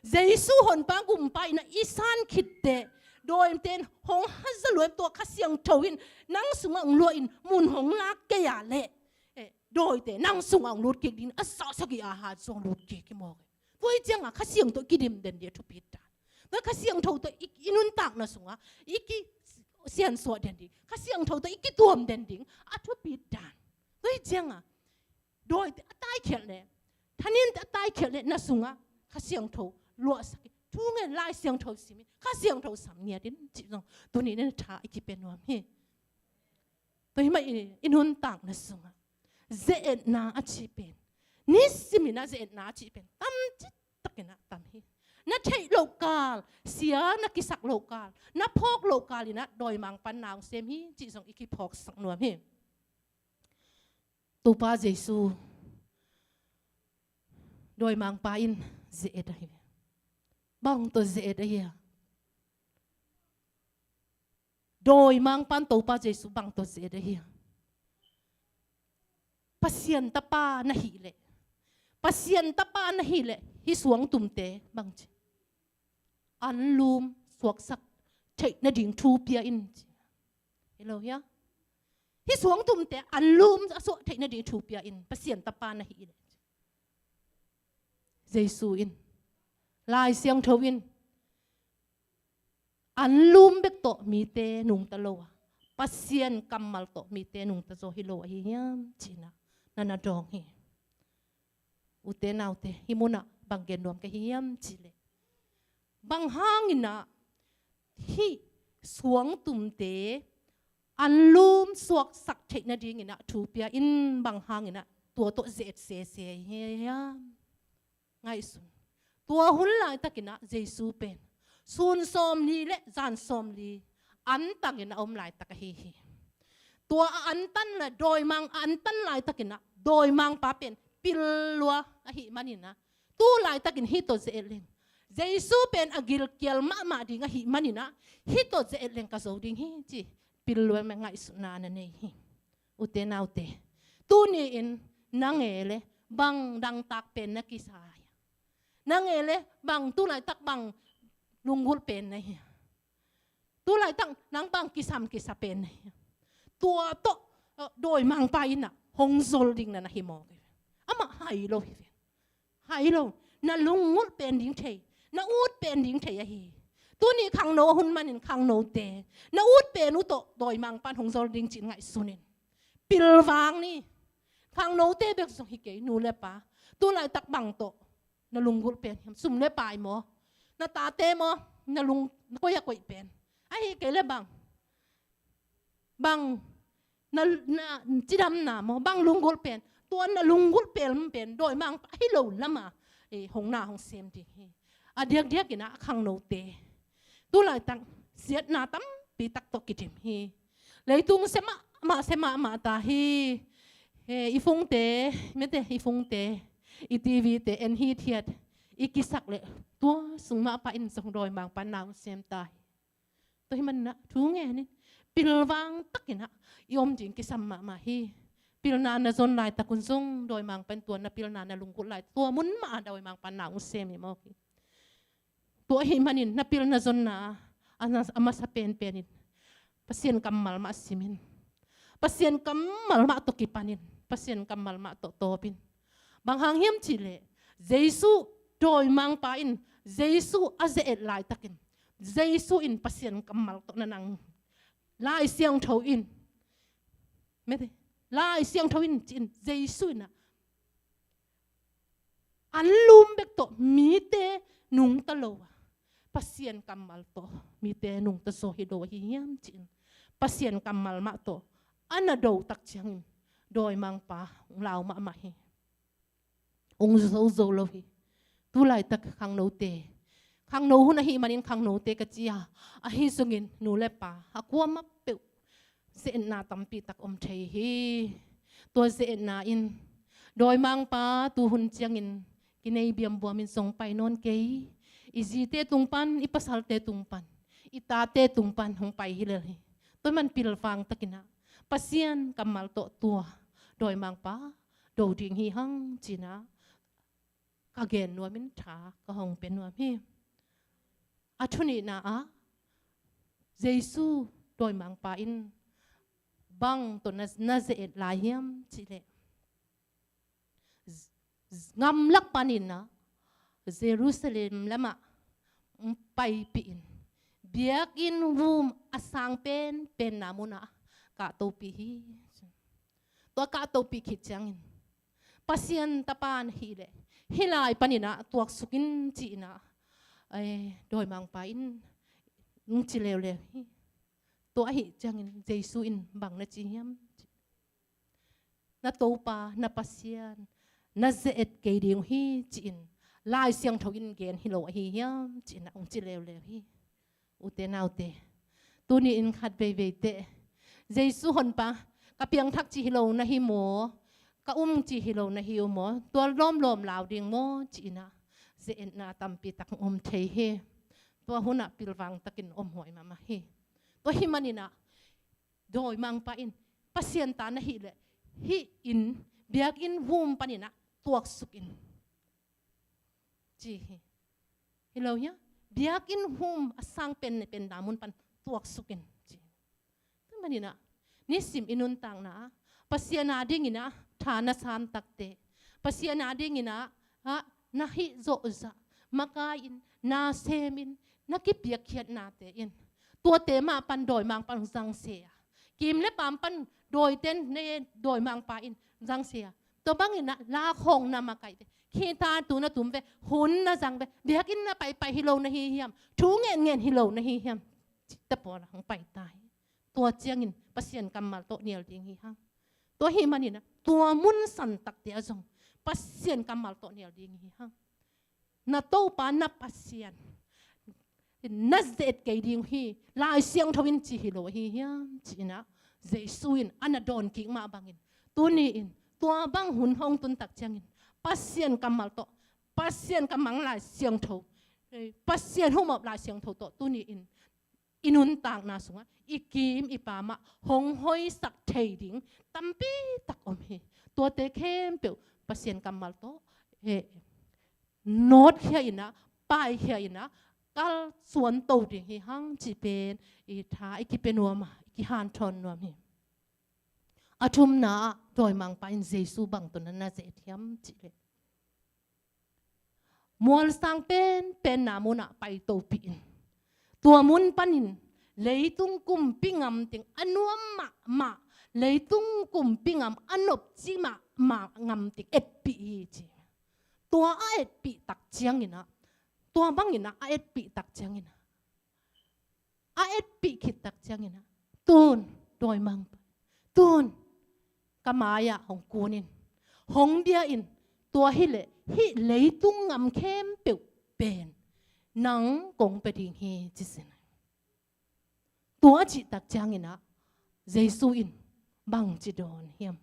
Jesu Honpa Gumpa in ah i san khit teh, dawimangpa'n hong haza lua in, tua Kha Siangtho in nang sungah hong luah in mun hong lak kei a leh, eh, dawite nang sungah hong lut kik ding, a zah sagih a hat zaw hong lut kik hi mawk hi. Tua ahih ciangah Kha Siangtho i kidim den ding a thupit dan. Tua Kha Siangtho tawh i, i nuntakna sungah i kisiansuah den ding, Kha Siangtho tawh i kituam den ding a thupit dan. Tua ahih ciangah dawite a taikhiat leh, thanin a taikhiat leh na sungah Kha Siangtho luahsak in, thu ngen, Lai Siangtho sim in, Kha Siangtho sam ngiat in cih zong tuni in ah tha i kipia nuam hi. Tua hi mah i, i nuntakna sungah ze-etna a cih pen, nisim in ah ze-etna a cih pen tam citakin ah tam hi. Na theih loh kal, sia na kisak loh kal, na phawk loh kal in ah dawimangpa'n na hong sem hi cih zong i kiphawksak nuam hi. Topa Jesu, dawimangpa in ze-et ahi. Bang tawh ze-et ahi a? Dawimangpa'n Topa Jesu bang tawh ze-et ahi a? Pasian Tapa na hih leh, Pasian Tapa na hih leh hih suangtumte bang ci, anlum suaksak theih nading thu pia in ci. Hi lo hia? Hih suangtumte anlum a suak theih nading thu pia in, Pasian Tapa na hih leh. Jesu in, Lai Siangtho in, anlum bek tawh mite nungta lo a, Pasian kammal tawh mite nungta zaw hi lo ahi hiam ci-in ah na na dawng hi. Ute naute, hih munah bang gen nuam ka hi hiam cih leh, bang hangin ah hih suangtumte anlum suaksak theih nadingin ah thu pia in, bang hangin ah tua tawh ze-et sese hiam? Ngaihsun. Tua hun laitakin ah Jesu pen sun sawmli leh zan sawmli antangin a om laitak ahi hi. Tua a antan leh dawimang a antan laitakin ah dawimangpa pen pil lua ahih manin ah, tu laitakin hih tawh ze-et leng, Jesu pen a gilkial mahmah ding ahih manin ah, hih tawh ze-et leng ka zo ding hi ci, pil lua mah ngaihsutna na nei hi. Ute naute, tuni-in nang e leh bang dangtak pen na kisa hia? Nang e leh bang tu laitak bang lunggulh pen na hia? Tu laitak nang bang kisam kisa pen na hia? Tua tawh, eh, dawimangpa in ah hong zol ding na na hi mawk hi. Amah hai lo hi ve. Hai lo, na lunggulh pen ding thei, na ut pen ding thei ahi. Tuni khangno a hun manin khangnote, na ut pen uh tawh dawimangpa'n hong zol ding ci-in ngaihsun in. Pilvang ni. Khangnote bek zong hi kei, nu leh pa. Tu laitak bang tawh na lunggulh pen hiam? Sum leh pai maw? Na tate maw? Na lung, na koih a koih pen? Ahih kei leh bang, bang na, na cidamna maw, bang lunggulh pen? Tua na lunggulh pen, pen dawimangpa hi lo lamah, eh, hong na hong sem ding hi. A diakdiakin ah khangnote, tu laitak siatna tampi tak tawh kidim hi. Leitung sia mahmah, sia mahmah ta hi. Eh, i phone-te, mite, i phone-te, i T V-te en hithiat i kisak leh tua sung mah pa in zong dawimangpa'n na hong sem ta hi. Tua ahih manin ah thu ngen in, pilvang takin ah i om ding kisam mahmah hi. Pilna na zon laitak un zong dawimangpa in tua na pilna na lunggulh lai, tua mun mah a dawimangpa na hong sem hi mawk hi. Tua ahih manin na pilna zonna a, a masa penpen in Pasian kammal mah simin, Pasian kammal mah tawh kipanin, Pasian kammal mah tawh tawpin. Bang hang hiam cihleh Jesu dawimangpa in Jesu a ze-et laitakin Jesu in Pasian kammal tawh na nang, Lai Siangtho in, mete, Lai Siangtho in ci-in Jesu in ah an lum bek tawh mite nungta lo a, Pasian kammal tawh mite nungta zaw hi lo ahi hiam ci-in Pasian kammal mah tawh a na do tak ciangin dawimangpa hong lau mahmah hi. Hong zo zo lo hi. Tu laitak khangnote, khangno hun ahih manin khangnote ka ci a, ahi zongin nu le pa a kuamah peuh ze-etna tampi tak om thei hi. Tua ze-etna in dawimangpa tu hun ciangin kinei biambuamin zong pai nawn kei. I zite tung pan, i pasalte tung pan, i tate tung pan hong pai hi lel hi. Tua man pilvang takin ah Pasian kammal tawh tua dawimangpa do ding hi hang ci-in ah ka gen nuamin tha ka hong pia nuam hi. A thunihna ah Jesu dawimangpa in bang tawh na, na ze-et lai hiam cihleh, z-, z-, gamlak panin ah Jerusalem lamah hong paipih in, biakinn vum a sang penpenna munah kahtopih hi. Tua kahtopih khit ciangin Pasian Tapa na hih leh hih lai panin ah tuaksuk in ci-in ah, eh, dawimangpa in hong ci leuleu hi. Tua ahih ciangin Jesu in bang na ci hiam? Na Topa, na Pasian na ze-et kei ding uh hi ci-in Lai Siangtho in gen hi lo ahi hiam ci-in ah hong ci leuleu hi. Ute naute, tuni-in khat veivei teh Jesu Honpa, ka piangthak ci hi lo na hi maw, ka um ci hi lo na hi uh maw, tua lawmlawm lau ding maw ci-in ah ze-etna tampi tak om thei hi. Tua hun ah pilvang takin om huai mahmah hi. Tua ahih manin ah dawimangpa in Pasian ta na hih leh hih inn, biakinn vum panin ah tuaksuk in ci hi. Hi lo hia? Biakinn vum a sang penpenna mun pan tuaksuk in ci hi. Tua manin ah nisim i nuntakna ah Pasian a dingin ah tha na san tak teh, Pasian a dingin ah, ah, na hih zawhzah makai-in, na semin, na kipiakkhiatnate in tuate mah pan dawimangpa in zang se a, kim le paam pan dawiten ne dawimangpa in zang se a, tua bangin ah lakhawng na makaihte, khitha tu na tum ve, hun na zang ve, biakinn na paipai hi lo na hi hiam, thu ngenngen hi lo na hi hiam? Cihte pawl ah hong pai ta hi. Tua ciangin Pasian kammal tawh nial ding hi hang. Tua ahih manin ah tua mun san takte ah zong Pasian kammal tawh nial ding hi hang. Na Topa, na Pasian na ze-et kei ding uh hi, Lai Siangtho in ci hi lo ahi hiam ci-in ah Jesu in a na dawn kik mah bangin, tuni-in tua bang hun hong tun tak ciangin Pasian kammal tawh, Pasian kammal Lai Siangtho, eh, Pasian humop Lai Siangtho tawh tuni-in i nuntakna sungah i kim i paam ah hong hoihsak thei ding tampi tak om hi. Tuate khempeuh Pasian kammal tawh, eh, nawtkhia in ah, paikhia in ah, kalsuan to ding hi hang cih pen i tha i kipia nuam a, i kihanthawn nuam hi. A thumna ah dawimangpa in Jesu bang tawh na na ze-et hiam cihleh, mual sang penpenna munah paitopih in, tua mun panin leitung kumpi ngam teng a nuam mahmah, leitung kumpi ngam a nopci mahmah ngam teng etpih hi ci. Tua a etpih tak ciangin ah, tua bangin ah a etpih tak ciangin ah, a etpih khit tak ciangin ah, tun, dawimangpa, tun, ka mai-ah hong kun in, hong bia in, tua hileh hih leitung ngam khempeuh pen nang kong pia ding hi ci sin. Tua cih tak ciangin ah Jesu in bangci dawn hiam?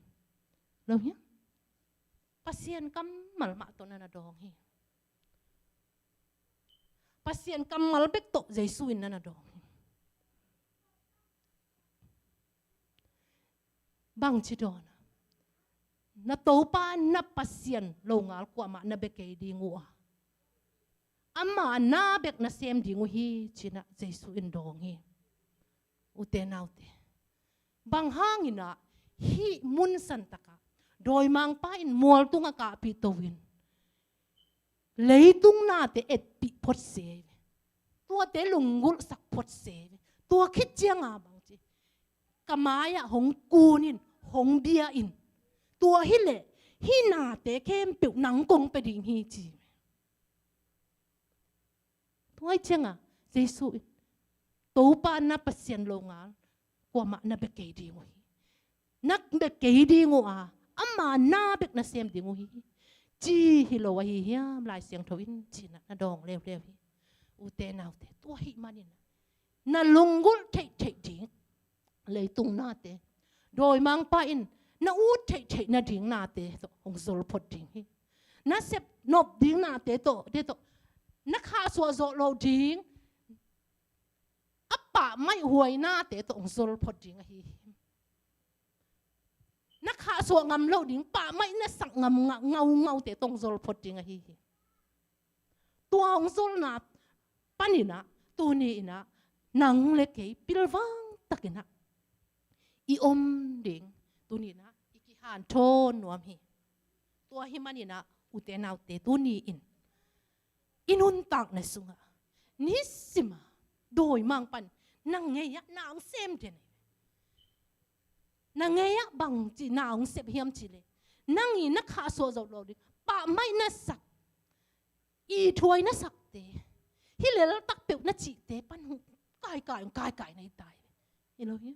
Lo hiam? Pasian kammal mah tawh na na dawng hi. Pasian kammal bek tawh Jesu in na na dawng hi. Bangci dawn a, Na Topa na Pasian longal kuamah na bia kei ding uh a, ama na bek na sem ding uh hi, ci-in ah Jesu in dawng hi. Ute naute, bang hangin ah hih mun santak ah dawimangpa in mual tungah kahpih to-in leitung nate etpih phot se hi ve. Tuate lunggulhsak phot se hi ve. Tua khit ciangah bang ci, ka mai-ah hong kun in, hong bia in. Tua hileh hih nate khempeuh nang kong pia ding hi, ci hi ve. Tua hi ciangah Jesu in, Topa na Pasian longal kuamah na bia kei ding uh hi. Na bia kei ding uh a, ama na bek na sem ding uh hi, ci hi lo ahi hiam, Lai Siangtho in, ci-in ah na dawng leuleu hi. Ute naute, tua ahih manin na lunggulh theihtheih ding leitung nate dawimangpa in na ut theihtheih nading nate tawh hong zol phot ding hi. Na sep nop ding nate tawh, te tawh, na khahsuah zawh loh ding a pahmaih huai nate tawh hong zol phot ding ahi hi. Na khahsuah ngam loh ding, pahmaih na sak ngam nga-, ngaungaute tawh hong zol phot ding ahi hi. Tua hong zolna panin ah tuni-in ah nang le kei pilvang takin ah i om ding, tuni-in ah i kihanthawn nuam hi. Tua ahih manin ah ute naute, tuni-in i nuntakna sungah nisim a dawimangpa in na ngei-ah na hong sem den hi. Na ngei-ah bang ci na hong sep hiam cih leh, nang i na khahsuah zawh loh ding, pahmaih na sak, ithuai na sakte, hih leltak peuh na cihte pan hong kaikai, hong kaikai na hi ta hi. Hi lo hi.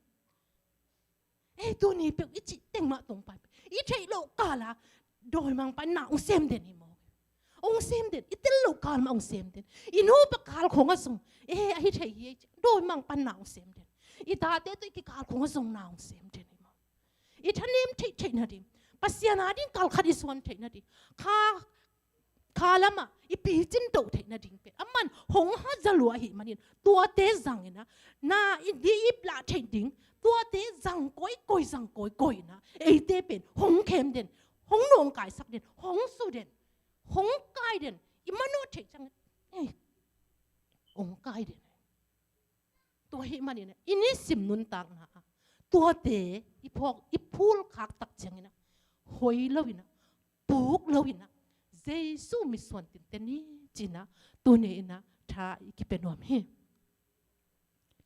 Ei, tuni peuh i cih teng mah tawh hong pai, i theih loh kal ah dawimangpa in na hong sem den hi maw? Hong sem den, i tel loh kal mah hong sem den. I nupa kal khawng ah zong, ei, ahi thei hi, dawimangpa in na hong sem den. I tate tawh i kikal khawng ah zong na hong sem den hi maw? I thanem theihtheih nading, Pasian ading kal khat i suan theih nading, kha, kha lamah i picin toh theih nading pen aman hong haza lua ahih manin, tuate zangin ah, na i di i lah theih ding, tuate zang kawikawi, zang kawikawi in ah eite pen hong khem den, hong nawngkaisak den, hong su den, hong kai den, i manawh theih ciangin, ei, hong kai den. Tua ahih manin ah i nisim nuntakna ah tuate i phawk, i phulkhak tak ciangin ah, hoi lo-in ah, puk lo-in ah, Jesu mitsuan tinten ni ci-in ah tuni-in ah tha i kipia nuam hi.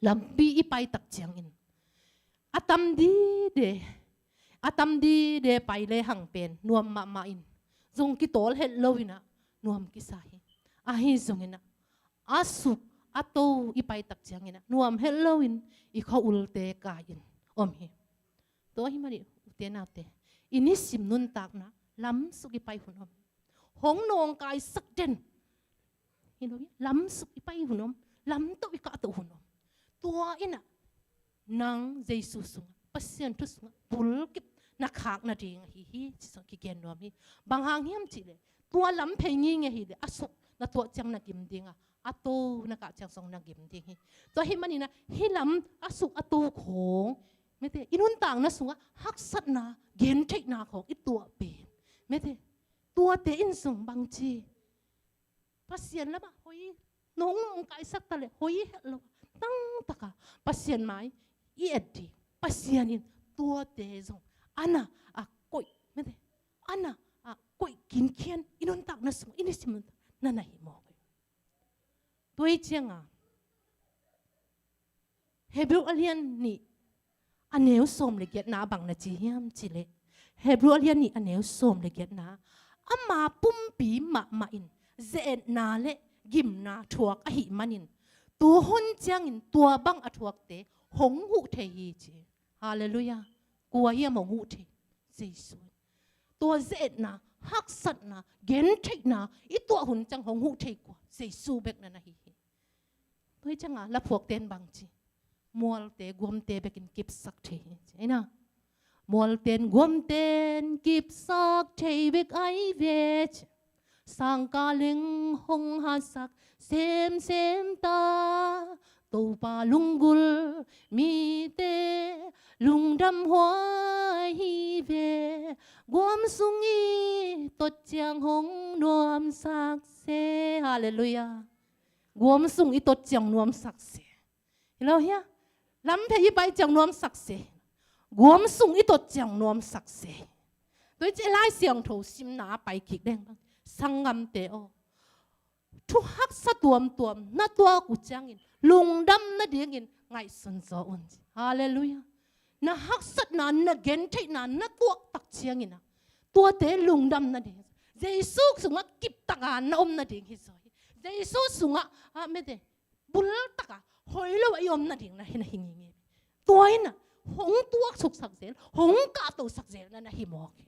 Lampi i pai tak ciangin a tam dide, a tam dide pai lehang pen nuam mahmah in, zong kitawl het lo-in ah nuam kisa hi. Ahi zongin ah a suk a to i pai tak ciangin ah nuam het lo-in i khua ulte kai-in om hi. Tua ahih manin ute naute, i nisim nuntakna lamsuk i pai hun om, hong nawngkaisak den, hi lo hi, lamsuk i pai hun om, lamtoh i kahtoh hun om. Tua in ah nang Jesu sungah, Pasian thu sungah bulkip na khak nading ahi hi, ci-in zong kigen nuam hi. Bang hang hiam cih leh, tua lam phei ngingi ahih leh a suk na tuah ciang na gim ding a, a to na kah ciang zong na gim ding hi. Tua ahih manin ah hih lam a suk a to khawng, mete, i nuntakna sungah haksatna, gentheihna khawng i tuah pen, mete, tuate in zong bangci, Pasian lamah hoi, nong, nong kaisak ta leh hoi het lo, tangtaka Pasian mai i et ding, Pasian in tuate zong a na a koih, mete, a na a koih kinkhian i nuntakna sungah, i nisim nuntakna na hi mawk hi. Tua hi ciangah Hebrew a lian nih a neu sawm le giatna ah bang na ci hiam cih leh, Hebrew a lian nih a neu sawm le giatna ah, ama pumpi mahmah in ze-etna le gimna thuak ahih manin, tu hun ciangin tua bang a thuakte hong huh thei hi, ci. Halleluiah. Kua hiam hong huh thei? Jesu. Tua ze-etna, haksatna, gentheihna i tuah hun ciang hong huh thei kua? Jesu bek na na hi hi. Tua hi ciangah laphuakte in bang ci? Mualte guamte bekin kipsak thei hi, ci. Ei na, mualte in guamte in kipsak thei bek ahi ve, ci. Sangkah leng hong hatsak semsem ta, Topa lunggulh mite lungdam huai hi ve, guam sung i tot ciang hong nuamsak se. Halleluiah. Guam sung i tot ciang nuamsak se. Hi lo hia? Lamphei i pai ciang nuamsak se. Guam sung i tot ciang nuamsak se. Tua i ci Lai Siangtho simna a pai kik deng bang, sanggamte aw, thu haksa tuamtuam na tuak uh ciangin lungdam nadingin ngaihsun zaw un ci. Halleluiah. Na haksatna, na gentheihna na tuak tak ciangin ah, tuate lungdam nading, Jesu sungah kiptaka na om nading hi zaw hi. Jesu sungah, ah, mete, bultaka hoi lo a i om nading na hi, na hi ngingei. Tua in ah hong tuaksuksak zel, hong kahtosak zel na, na hi mawk hi.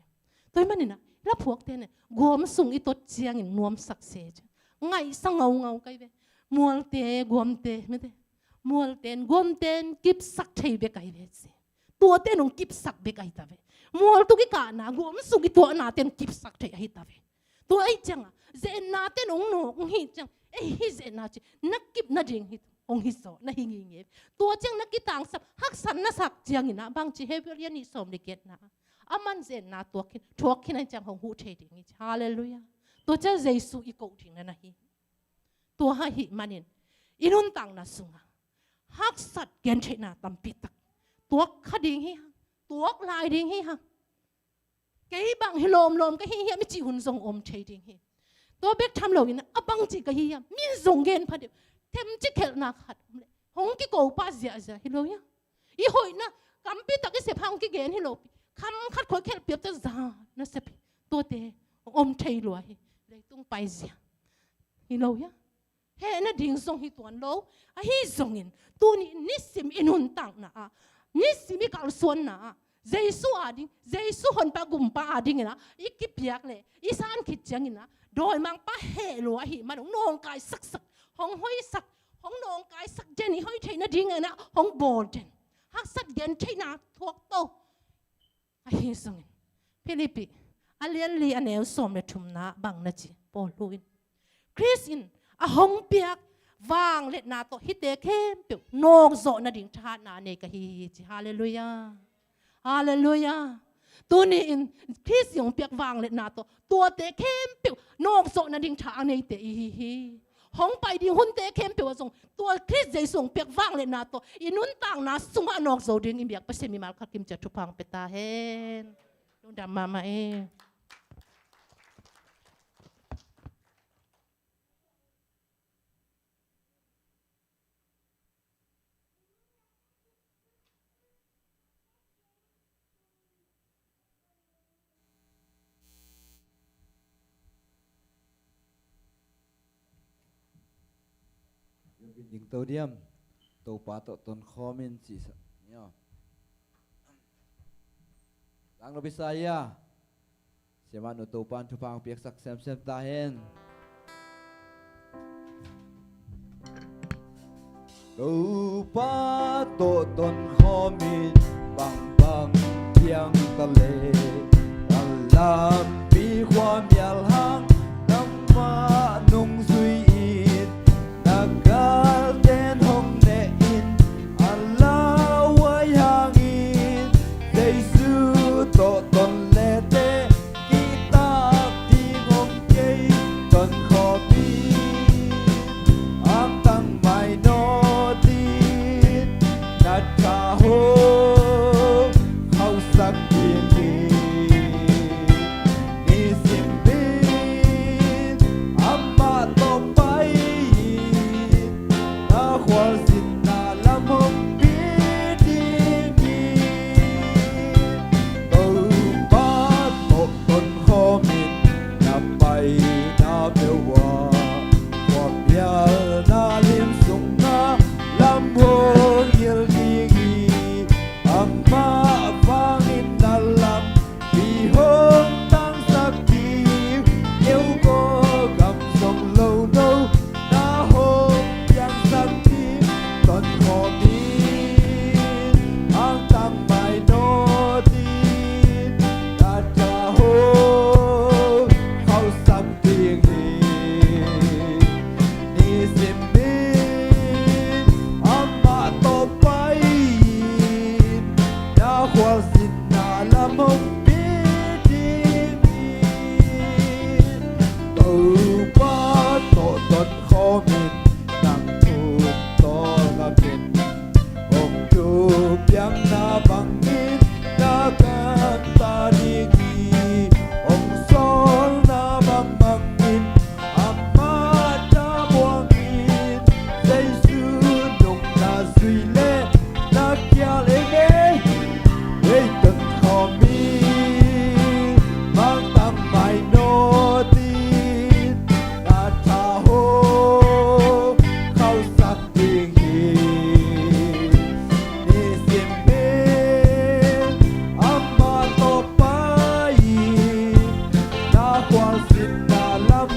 Tua ahih manin ah, la phuakte na, guam sung i tot ciangin nuamsak se ci. Ngaihsa ngaungau kai ve. Mualte, guamte, mete, mualten, guamten kipsak thei bek ahi ve ci. Tuate nong kipsak bek ahi ta ve. Mual tuk i kahna, guam sung i tuahna ten kipsak thei ahi ta ve. Tua ahih ciangah, ze-etna ten hong nawk hong hih ciang, ei hi ze-etna ci, na kip nading hi, hong hi zaw, na hi ngingei. Tua ciang na kitangsap, haksat na sak ciangin ah, bangci Hebrew a nih sawm le giatna ah, aman ze-etna tuak khin, thuak khin ahih ciang hong huh thei ding hi ci. Halleluiah. Tua ciang Jesu i koh ding na, na hi. Tua ahih manin i nuntakna sungah haksat gentheihna tampi tak tuak kha ding hi hang, tuak lai ding hi hang. Kei bang hi lawmlawm ka hi hiam i cih hun zong om thei ding hi. Tua bek tham loin a bangci ka hi hiam, mi zong gen pha deuh. Themci khelhna khat om leh hong kiko pah ziahziah hi lo hia? I hoihna, kampi tak i sep hang kigen hi lo pi. Kham khat khoi khelh piap ta za na sep hi. Tuate om thei lua hi. Leitung paizia hi lo hia? Heh nading zong hi tuan lo. Ahi zongin tuni nisim i nuntakna ah, nisim i kalsuanna ah, Jesu ading, Jesu Honpa Gumpa adingin ah i kipiak leh i san khit ciangin ah, dawimangpa heh lua ahih man hong nawngkaisaksak, hong hoisak, hong nawngkaisak den, i hoih theih nadingin ah hong bawl den. Haksat gentheihna thuak to. Ahi zongin Philippi a lian li a neu sawm le thumna bang na ci, Paul hu in, Khrist in a hong piak vangliatna tawh hihte khempeuh nawkzawh nading thahatna nei ka hi hi ci. Halleluiah. Halleluiah. Tuni-in Khrist in hong piak vangliatna tawh tuate khempeuh nawkzawh nading tha a neite i hi hi. Hong pai ding hunte khempeuh ah zong tua Khrist Jesu hong piak vangliatna tawh i nuntakna sungah nawkzo ding i biak Pasian mimal khat kim ciat thupha hong pia ta hen. Lungdam mahmah e. Ding to diam. Topa tawh tonkhawm in cihsak ni aw. Langlo Bisaya. Siamah nu Topa'n thupha hong piaksak semsem ta hen. Topa tawh tonkhawm in bangbang piang ta leh, a lampi khua mial hang nangmah nungzui in, na galte'n hong neh in, a lauhuai hangin Jesu tawh ton lete, kitak ding om kei, tonkhawm in, angtang mai nawn in, na tha hong khauhsak ding hi. Nisim ni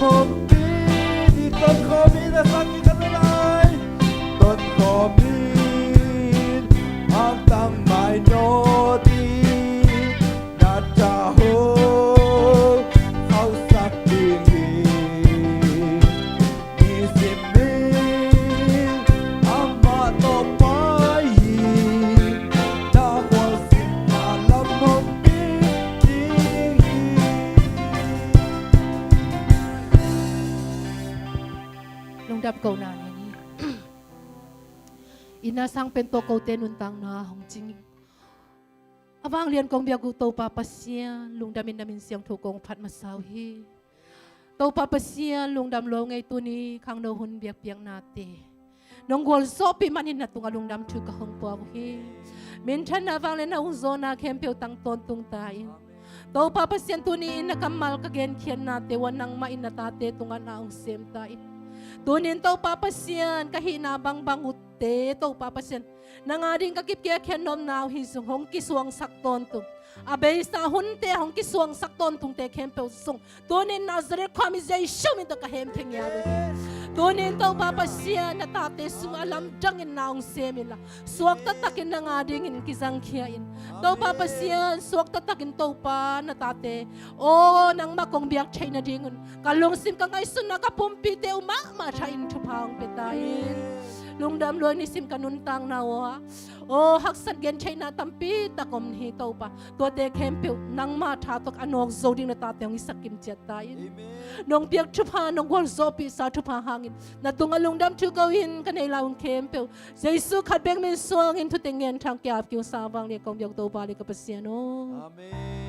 Khawm in, i ton khawm in, a sang i khat lai. Ton khawm in, a tang mai nawn in, na tha ho khauhsak ding hi. Nisim in, amah tawh pai in, na khualzinna lam hong pi ding hi. Lungdam kohna nei ni. Inn a sang pen tawh kote nuntakna hong cing. A vanglian kong biak uh Topa Pasian, lungdam in na min siangtho kong phat masa uh hi. Topa Pasian, lungdam lo ngei tuni khangno hun biakpiaknate nong gualzawhpih manin na tungah lungdam thu ka hong puak uh hi. Minthanna vanglian na hong zawhna khempeuh tang tawntung ta in. Topa Pasian, tuni in na kammal ka genkhiatnate uh ah nangmah in na tate tungah na hong sem ta in. Tuni in Topa Pasian, ka hihna bangbang uhte Topa Pasian, nang ading ka kipkhiat nopna uh hi zong hong kisuangsak tawntung. A beisa hunte hong kisuangsak tawntungte khempeuh zong tuni in Nazareth khuami Jesu min tawh ka hemkhia ngiat uh hi. Tuni in Topa Pasian, na tate sungah lamdang in na hong sem inla, suakta takin nang adingin kizangkhia in. Topa Pasian, suakta takin Topa na tate aw nangmah kong biak theih nadingun ka lungsim, ka ngaihsutna, ka pumpite uh mahmah thain thupha hong pia ta in. Lungdam lua, nisim ka nuntakna uh ah aw haksat gentheihna tampi tak om hi Topa. Tuate khempeuh nangmah tha tawh a nawk zo ding na tate hong hisak kim ciat ta in. Nong piak thupha, nong gualzawhpihsa thupha hangin na tungah lungdam thu ko in, ka nei lai hun khempeuh Jesu khat bek min suangin thute ngen thang, ki-ap kiusa vanglian kong biak Topa le ka Pasian aw. Amen.